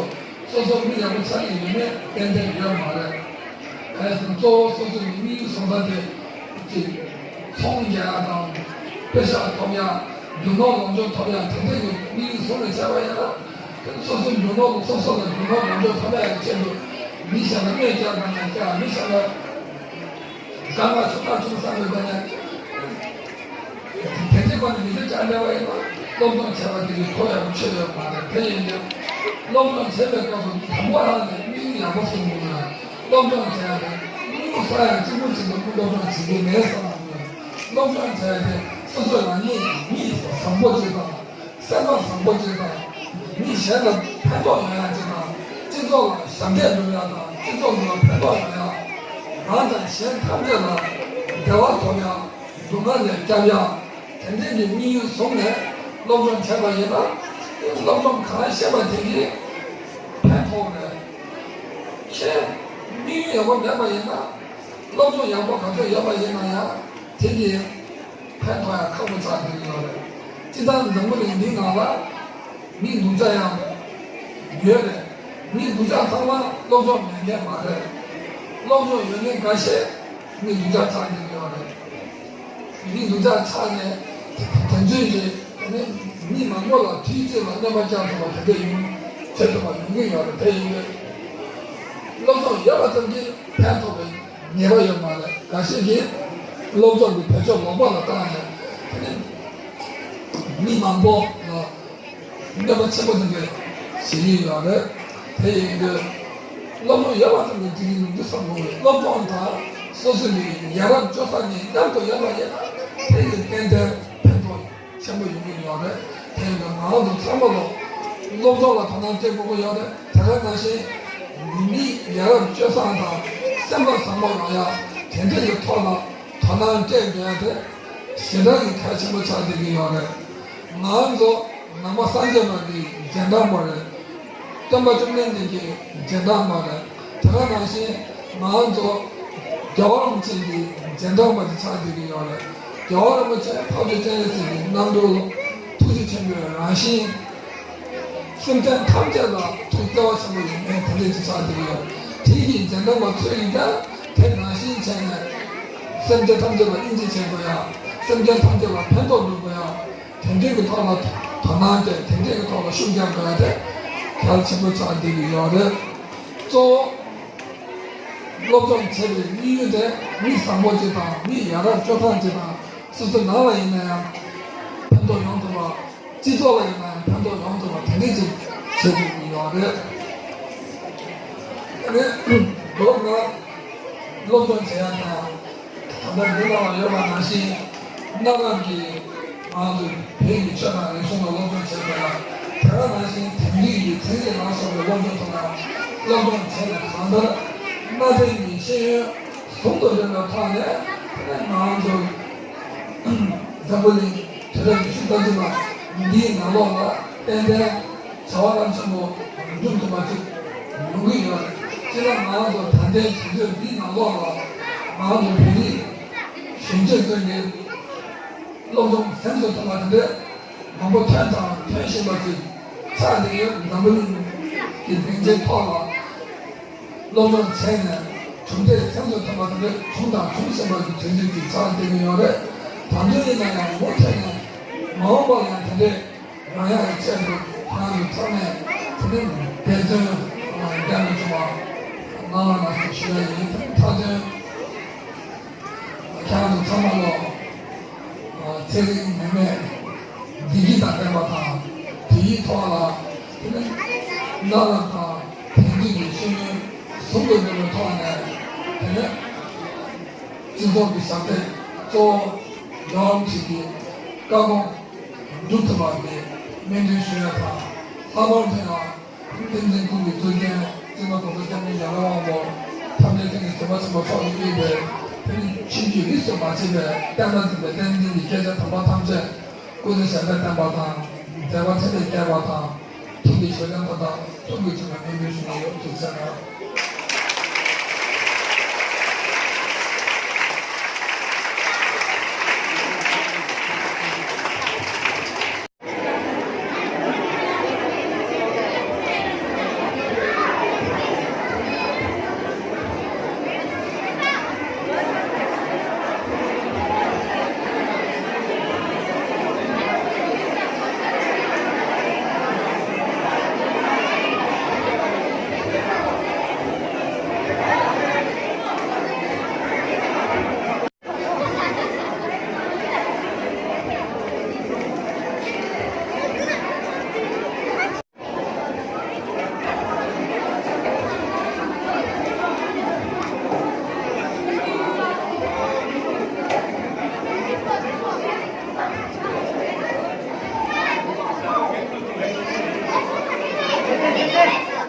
སོ་སོ་མི་ཡག་པོ་ཆགས་ཀྱི་ཡོད་མེད་ཏན་ཏན་ཡོད་མ་རེད། གང་ཡིན་ཟེར་ན་གཙོ་བོ་སོ་སོ་ཡི་དམིགས་ཡུལ་བཟུང་ས་དེ་ཅིག་ཚོང་རྒྱག་ཡག་དང་པེ་ཤག་ཐོབ་ཡག་རྒྱུ་ནོར་ལོངས་སྤྱོད་ཐོབ་ཡག་དེ་འདྲ་ཡི་དམིགས་ཡུལ་བཟུང་ནས་བྱས་པ་ཡིན་ན། སོ་སོའི་རྒྱུ་ནོར་སོ་སོ་ལ་རྒྱུ་ནོར་ལོངས་སྤྱོད་ཐོབ་ཡག་གི་ཆེད་དུ་མི་གཞན་ལ་གནོད་བསྐྱལ་དང་ཡང་བསྐྱལ། མི་གཞན་ལ་དཀའ་ངལ་ཆུང་ཐག་ཆུང་བསམ་པའི་སྒོ་ནས་དེ་འདྲའི་སྒོ་ནས་མི་ཚེ་བསྐྱལ་བསྡད་པ་ཡིན་ན་སློབ་སྦྱོང་བྱས་པ་དེ་གི་གོ་ཡག་པོ་ཆོད་ཡོད་མ་རེད། དེ་ཡིན་དུས་སློབ་སྦྱོང་བྱེད་པའི་སྐབས་སུ་དང་པོ་རང་ནས་དམིགས་ཡུལ་ཡག་པོ་བཟུང་དགོས་ཡོད། སློབ་སྦྱོང་བྱས་ཏེ་དངུལ་བསགས་ཡག་གཅིག་པུ་གཅིག་ཏུ་སློབ་སྦྱོང་བྱེད་ཀྱི་མེད་བསམ་དགོས་ཡོད། སློབ་སྦྱོང་བྱས་ཏེ་སོ་སོ་རང་ཉིད་མི་བཟང་པོ་གཅིག་དང་། སེམས་པ་བཟང་པོ་གཅིག་དང་། མི་གཞན་ལ་ཕན་ཐོགས་ཡོང་ཡག་གཅིག་དང་། སྤྱི་ཚོགས་ལ་ཞབས་འདེགས་སྒྲུབ་ཡག་དང་། སྤྱི་ཚོགས་ལ་ཕན་ཐོགས་ཡོང་ཡག་རང་དང་གཞན་ཐམས་ཅད་ལ་བདེ་བ་ཐོབ་ཡག་སྡུག་བསྔལ་ལས་སྐྱབས་ཡག་དེ་འདྲའི་གི་དམིགས་ཡུལ་བཟུང་ནས་སློབ་སྦྱོང་བྱས་པ་ཡིན་ན། སློབ་སྦྱོང་གང་ཤེས་པ་དེ་གིས་ཕན་ཐོགས་རེད། ཁྱེད་དམིགས་ཡུལ་ཡག་པོ་མེད་པ་ཡིན་ན། སློབ་སྦྱོང་ཡག་པོ་ག་ཚོད་ཡོད་པ་ཡིན་ན་ཡང་དེ་གིས། ཕན་ཐོགས་ཡ་ཁག་པོ་ཆགས་བསྡད་ཀྱི་ཡོད་རེད། སྤྱིར་བཏང་འཛམ་བུ་གླིང་འདིའི་ནང་ལ་མི་སྡུག་ཅག་ཡང་ཡོད་རེད། མི་སྡུག་ཅག་ཚང་མ་སློབ་སྦྱོང་མེད་མཁན་མ་རེད། སློབ་སྦྱོང་ཡོད་མཁན་འགའ་ཤས་མི་སྡུག་ཅག་ཆགས་བསྡད་ཀྱི་ཡོད་རེད། མི་སྡུག་ཅག་ཆགས་ནས་དེ་ཚོས་ཀྱིས་དེ་ནས་མི་མང་པོ་ལ་དུས་གཅིག་ལ་གནོད་པ་བསྐྱལ་ཐུབ་པ་དེ་འདྲ་ཡོང་བྱེད་ཐུབ་པ་ཡོང་གི་ཡོད་རེད། དེ་ཡིན་དུས་སློབ་སྦྱོང་ཡོད་པ་ཙམ་གྱིས་ཕན་ཐོགས་པའི་ངེས་པ་ཡོད་མ་རེད། འགའ་ཤས་ཀྱིས་སློབ་སྦྱོང་གི་བེད་སྤྱོད་ལོག་པ་ལ་བཏང་ནས་དེ་ནས་མི་མང་པོ་ལ་གནོད་པ་ཆེན་པོ་དེ་འདྲ་བྱེད་ཀྱི་ཡོད་རེད། དེ་ཡིན་དུས་སློབ་སྦྱོང་ཡོད་པ་ཙམ་གྱིས་འགྲིག་གི་མི་འདུག་བསམ་གྱི་ཡོད། སློབ་སྦྱོང་དང་སོ་སོ་ནས་ཡ་རབས་སྤྱོད་བཟང་གཉིས་མཉམ་དུ་ཡོད་པ་ཡིན་ན་དེ་ཡིས་ཏན་ཏན་ཕན་ཐོགས་ཆེན་པོ་ཡོང་གི་ཡོད་རེད། དེ་ཡིན་དུས་ང་རང་ཚོ་ཚང་མ་ལོ་སློབ་སྦྱོང་ལ་དོ་སྣང་སྤྲད་དགོས་ཀྱི་ཡོད་རེད། དེ་ག་ནང་བཞིན་མི་ཡ་རབས་སྤྱོད་བཟང་དང་སེམས་པ་བཟང་པོ་ཡོང་ཡ་དེ་འདྲ་ཡི་ཐོག་ལ་དོ་སྣང་སྤྲད་དགོས་ཡ་དེ་ཞེ་དྲག་གི་གལ་ཆེན་པོ་ཆགས་བསྡད་ཀྱི་ཡོད་རེད། ང་ཚོ་ནང་པ་སངས་རྒྱས་པ་གི་རྗེས་འབྲང་པ་རེད། སྟོན་པ་བཅོམ་ལྡན་འདས་ཀྱི་རྗེས་འབྲང་པ་རེད། དེ་ག་ནང་བཞིན་ང་ཚོ་རྒྱལ་བ་རིན་པོ་ཆེ་གི་རྗེས་འབྲང་པ་དེ་ཆགས་བསྡད་ཀྱི་ཡོད་རེད། རྒྱལ་བ་རིན་པོ་ཆེ་འཕགས་པ་སྤྱན་རས་གཟིགས་ཀྱི་རྣམ་འཕྲུལ་ཐུགས་རྗེ་ཆེན་པོའི་རང་བཞིན། སེམས་ཅན་ཐམས་ཅད་ལ་ཐུགས་བརྩེ་བ་ཆེན་པོ་ཡོད་མཁན་དེ་འདྲ་ཅིག་ཆགས་བསྡད་ཀྱི་ཡོད། དེ་ཡི་རྗེས་འབྲང་པ་ཚོས་ཀྱང་དེ་ནང་བཞིན་བྱས་ནས་སེམས་ཅན་ཐམས་ཅད་ལ་སྙིང་རྗེ་བྱེད་དགོས་ཡ། སེམས་ཅན་ཐམས་ཅད་ལ་ཕན་ཐོགས་འགྲོ་དགོས་ཡ། དེ་འདྲའི་གི་ཐོག་ལ་དོ་སྣང་སྤྲད། དེ་འདྲའི་གི་ཐོག་ལ་ཤུགས་རྒྱག་དགོས་ཡ་དེ་གལ་ཆེན་པོ་ཆགས་བསྡད་ཀྱི་ཡོད་རེད། གཙོ་བོ་སློབ་སྦྱོང་བྱེད་པའི་དམིགས་ཡུལ་དེ་མི་བཟང་པོ་ཅིག་དང་མི་ཡ་རབས་སྤྱོད་བཟང་ཅིག་དང་སོ་སོའི་ནང་ལ་ཡིན་ན་ཡང་ཕན་ཐོགས་ཡོང་ཐུབ་པ། སྤྱི་ཚོགས་ལ་ཡིན་ན་ཡང་ཕན་ཐོགས་ཡོང་ཐུབ་པ་དེ་འདྲ་ཅིག་བྱེད་དགོས་ཀྱི་ཡོད་རེད། ཨ་ནི་མདོར་ན་སློབ་སྦྱོང་བྱེད་ཡ་དང་། ད་ལྟ་འདི་ལ་ཡོད་པ་ནང་བཞིན་གནའ་སྔ་གི་ང་ཚོ་བོད་ཀྱི་ཆོས་དང་རིག་གཞུང་ལ་སློབ་སྦྱོང་བྱེད་དགོས་ལ། དེ་ག་ནང་བཞིན་དེང་དུས་ཀྱི་ཚན་རིག་ལ་སོགས་པའི་སློབ་སྦྱོང་ཐོག་ལ་སློབ་སྦྱོང་བྱས་ནས་གང་ལྟར་གནའ་དེང་གི་ཤེས་ཡོན་ཟུང་དུ་འབྲེལ་བའི་ཐོག་ནས་དེ་ནས་ང་ཚོ་འཛམ་བུ་གླིང་དུས་རབས་ཉི་ཤུ་རྩ་གཅིག་པ་འདིའི་ནང་ལོགས་ལ་ཏན་ཏན་བྱ་བ་རླབས་ཆེན་པོ་སྒྲུབ་ཐུབ་པ་ཅིག་ཡོང་གི་ཡོད་རེད། སྤྱིར་ན་ང་ཚོ་ད་ལྟའི་དུས་ཚོད་འདིའི་ནང་ལོགས་ལ་ང་ཚོ་བོད་རིགས་གཞོན་སྐྱེས་ཚོས་ཀྱི་སློབ་སྦྱོང་གཟེངས་སུ་ཐོན་པ་དེ་འདྲ་མང་པོ་ཐོན་དང་ཐོན་བཞིན་པ་ཅིག་ཆགས་བསྡད་ཡོད། འཛམ་བུ་གླིང་གི་སྡིངས་ཆའི་ཐོག་ལ་སློབ་སྦྱོང་བྱས་ནས་གྲུབ་འབྲས་གཟེངས་སུ་ཐོན་པ་དེ་འདྲ་བྱུང་དང་འབྱུང་བཞིན་པ་གི་དུས་ཚོད་ཅིག་ཆགས་བསྡད་ཀྱི་ཡོད་རེད། ད་དུང་ཡིན་ན་ཡང་མུ་མཐུད་ནས་མ་འོངས་པར་ཡང་དེ་འདྲའི་རང་ཡག་གི་ཆེད་དུ་ཁྱེད་རང་ཚོ་ཚང་མས་དེ་རིང་འབད་བརྩོན་རྒྱ་མི་ཆུང་བ་གནང་བ་ལ་ཞུ་ཡ་ཡིན། མཐའ་དོན་ཁྱེད་རང་ཚོ་ཚང་མ་ལོ་ཚེ་རིང་ནད་མེད་བདེ་སྐྱིད་དང་ལྡན་པ་དང་། དེའི་ཐོག་ལ་དེ་ནི་གནའ་རབས་དང་དེང་དུས་ཀྱི་ཤེས་ཡོན་ཟུང་དུ་འབྲེལ་བའི་ཐོག་ནས་དེ་ནི་སྤྱི་ཚོགས་ཀྱི་ཞབས་སྟེགས་གཙོ་བོ་ཡོང་ཅིག་གི་བཀའ་དགོངས་སྒྲུབ་ཐུབ་པ་གི་སྨོན་འདུན་ཞུ་ཡ་དང་། ལྷག་པར་དུ་ཡང་བསྟན་འཛིན་ཀུན་གྱི་གཙུག་རྒྱན་བཙུན་མ་དགོངས་གསལ་སྐྱབས་མགོན་རྒྱལ་བ་དབང་པོ་ཐམས་ཅད་མཁྱེན་ཅིང་གཟིགས་པ་ཆེན་པོ་མཆོག་ཏུ་གྱུར་པའི་དེ་ནི་ཆོས་བརྒྱུད་རིས་སུ་མ་ཆད་པའི་བསྟན་པ་འཛིན་པའི་བསྟན་འཛིན་གྱི་སྐྱེས་ཆེན་དམ་པ་ཐམས་ཅད་སྐུ་ཚེ་ཞབས་པད་བརྟན་པ་དང་མཛད་པ་འཕྲིན་ལས་རྒྱས་པ་དང་ཐུགས་ཀྱི་བཞེད་དོན་མཐའ་དག་ཐུགས་ཀྱི་བྱུང་བའི་སྨོན་འདུན་ཞུ་ཡི་ཡོད། ཐུགས་རྗེ་གནང་།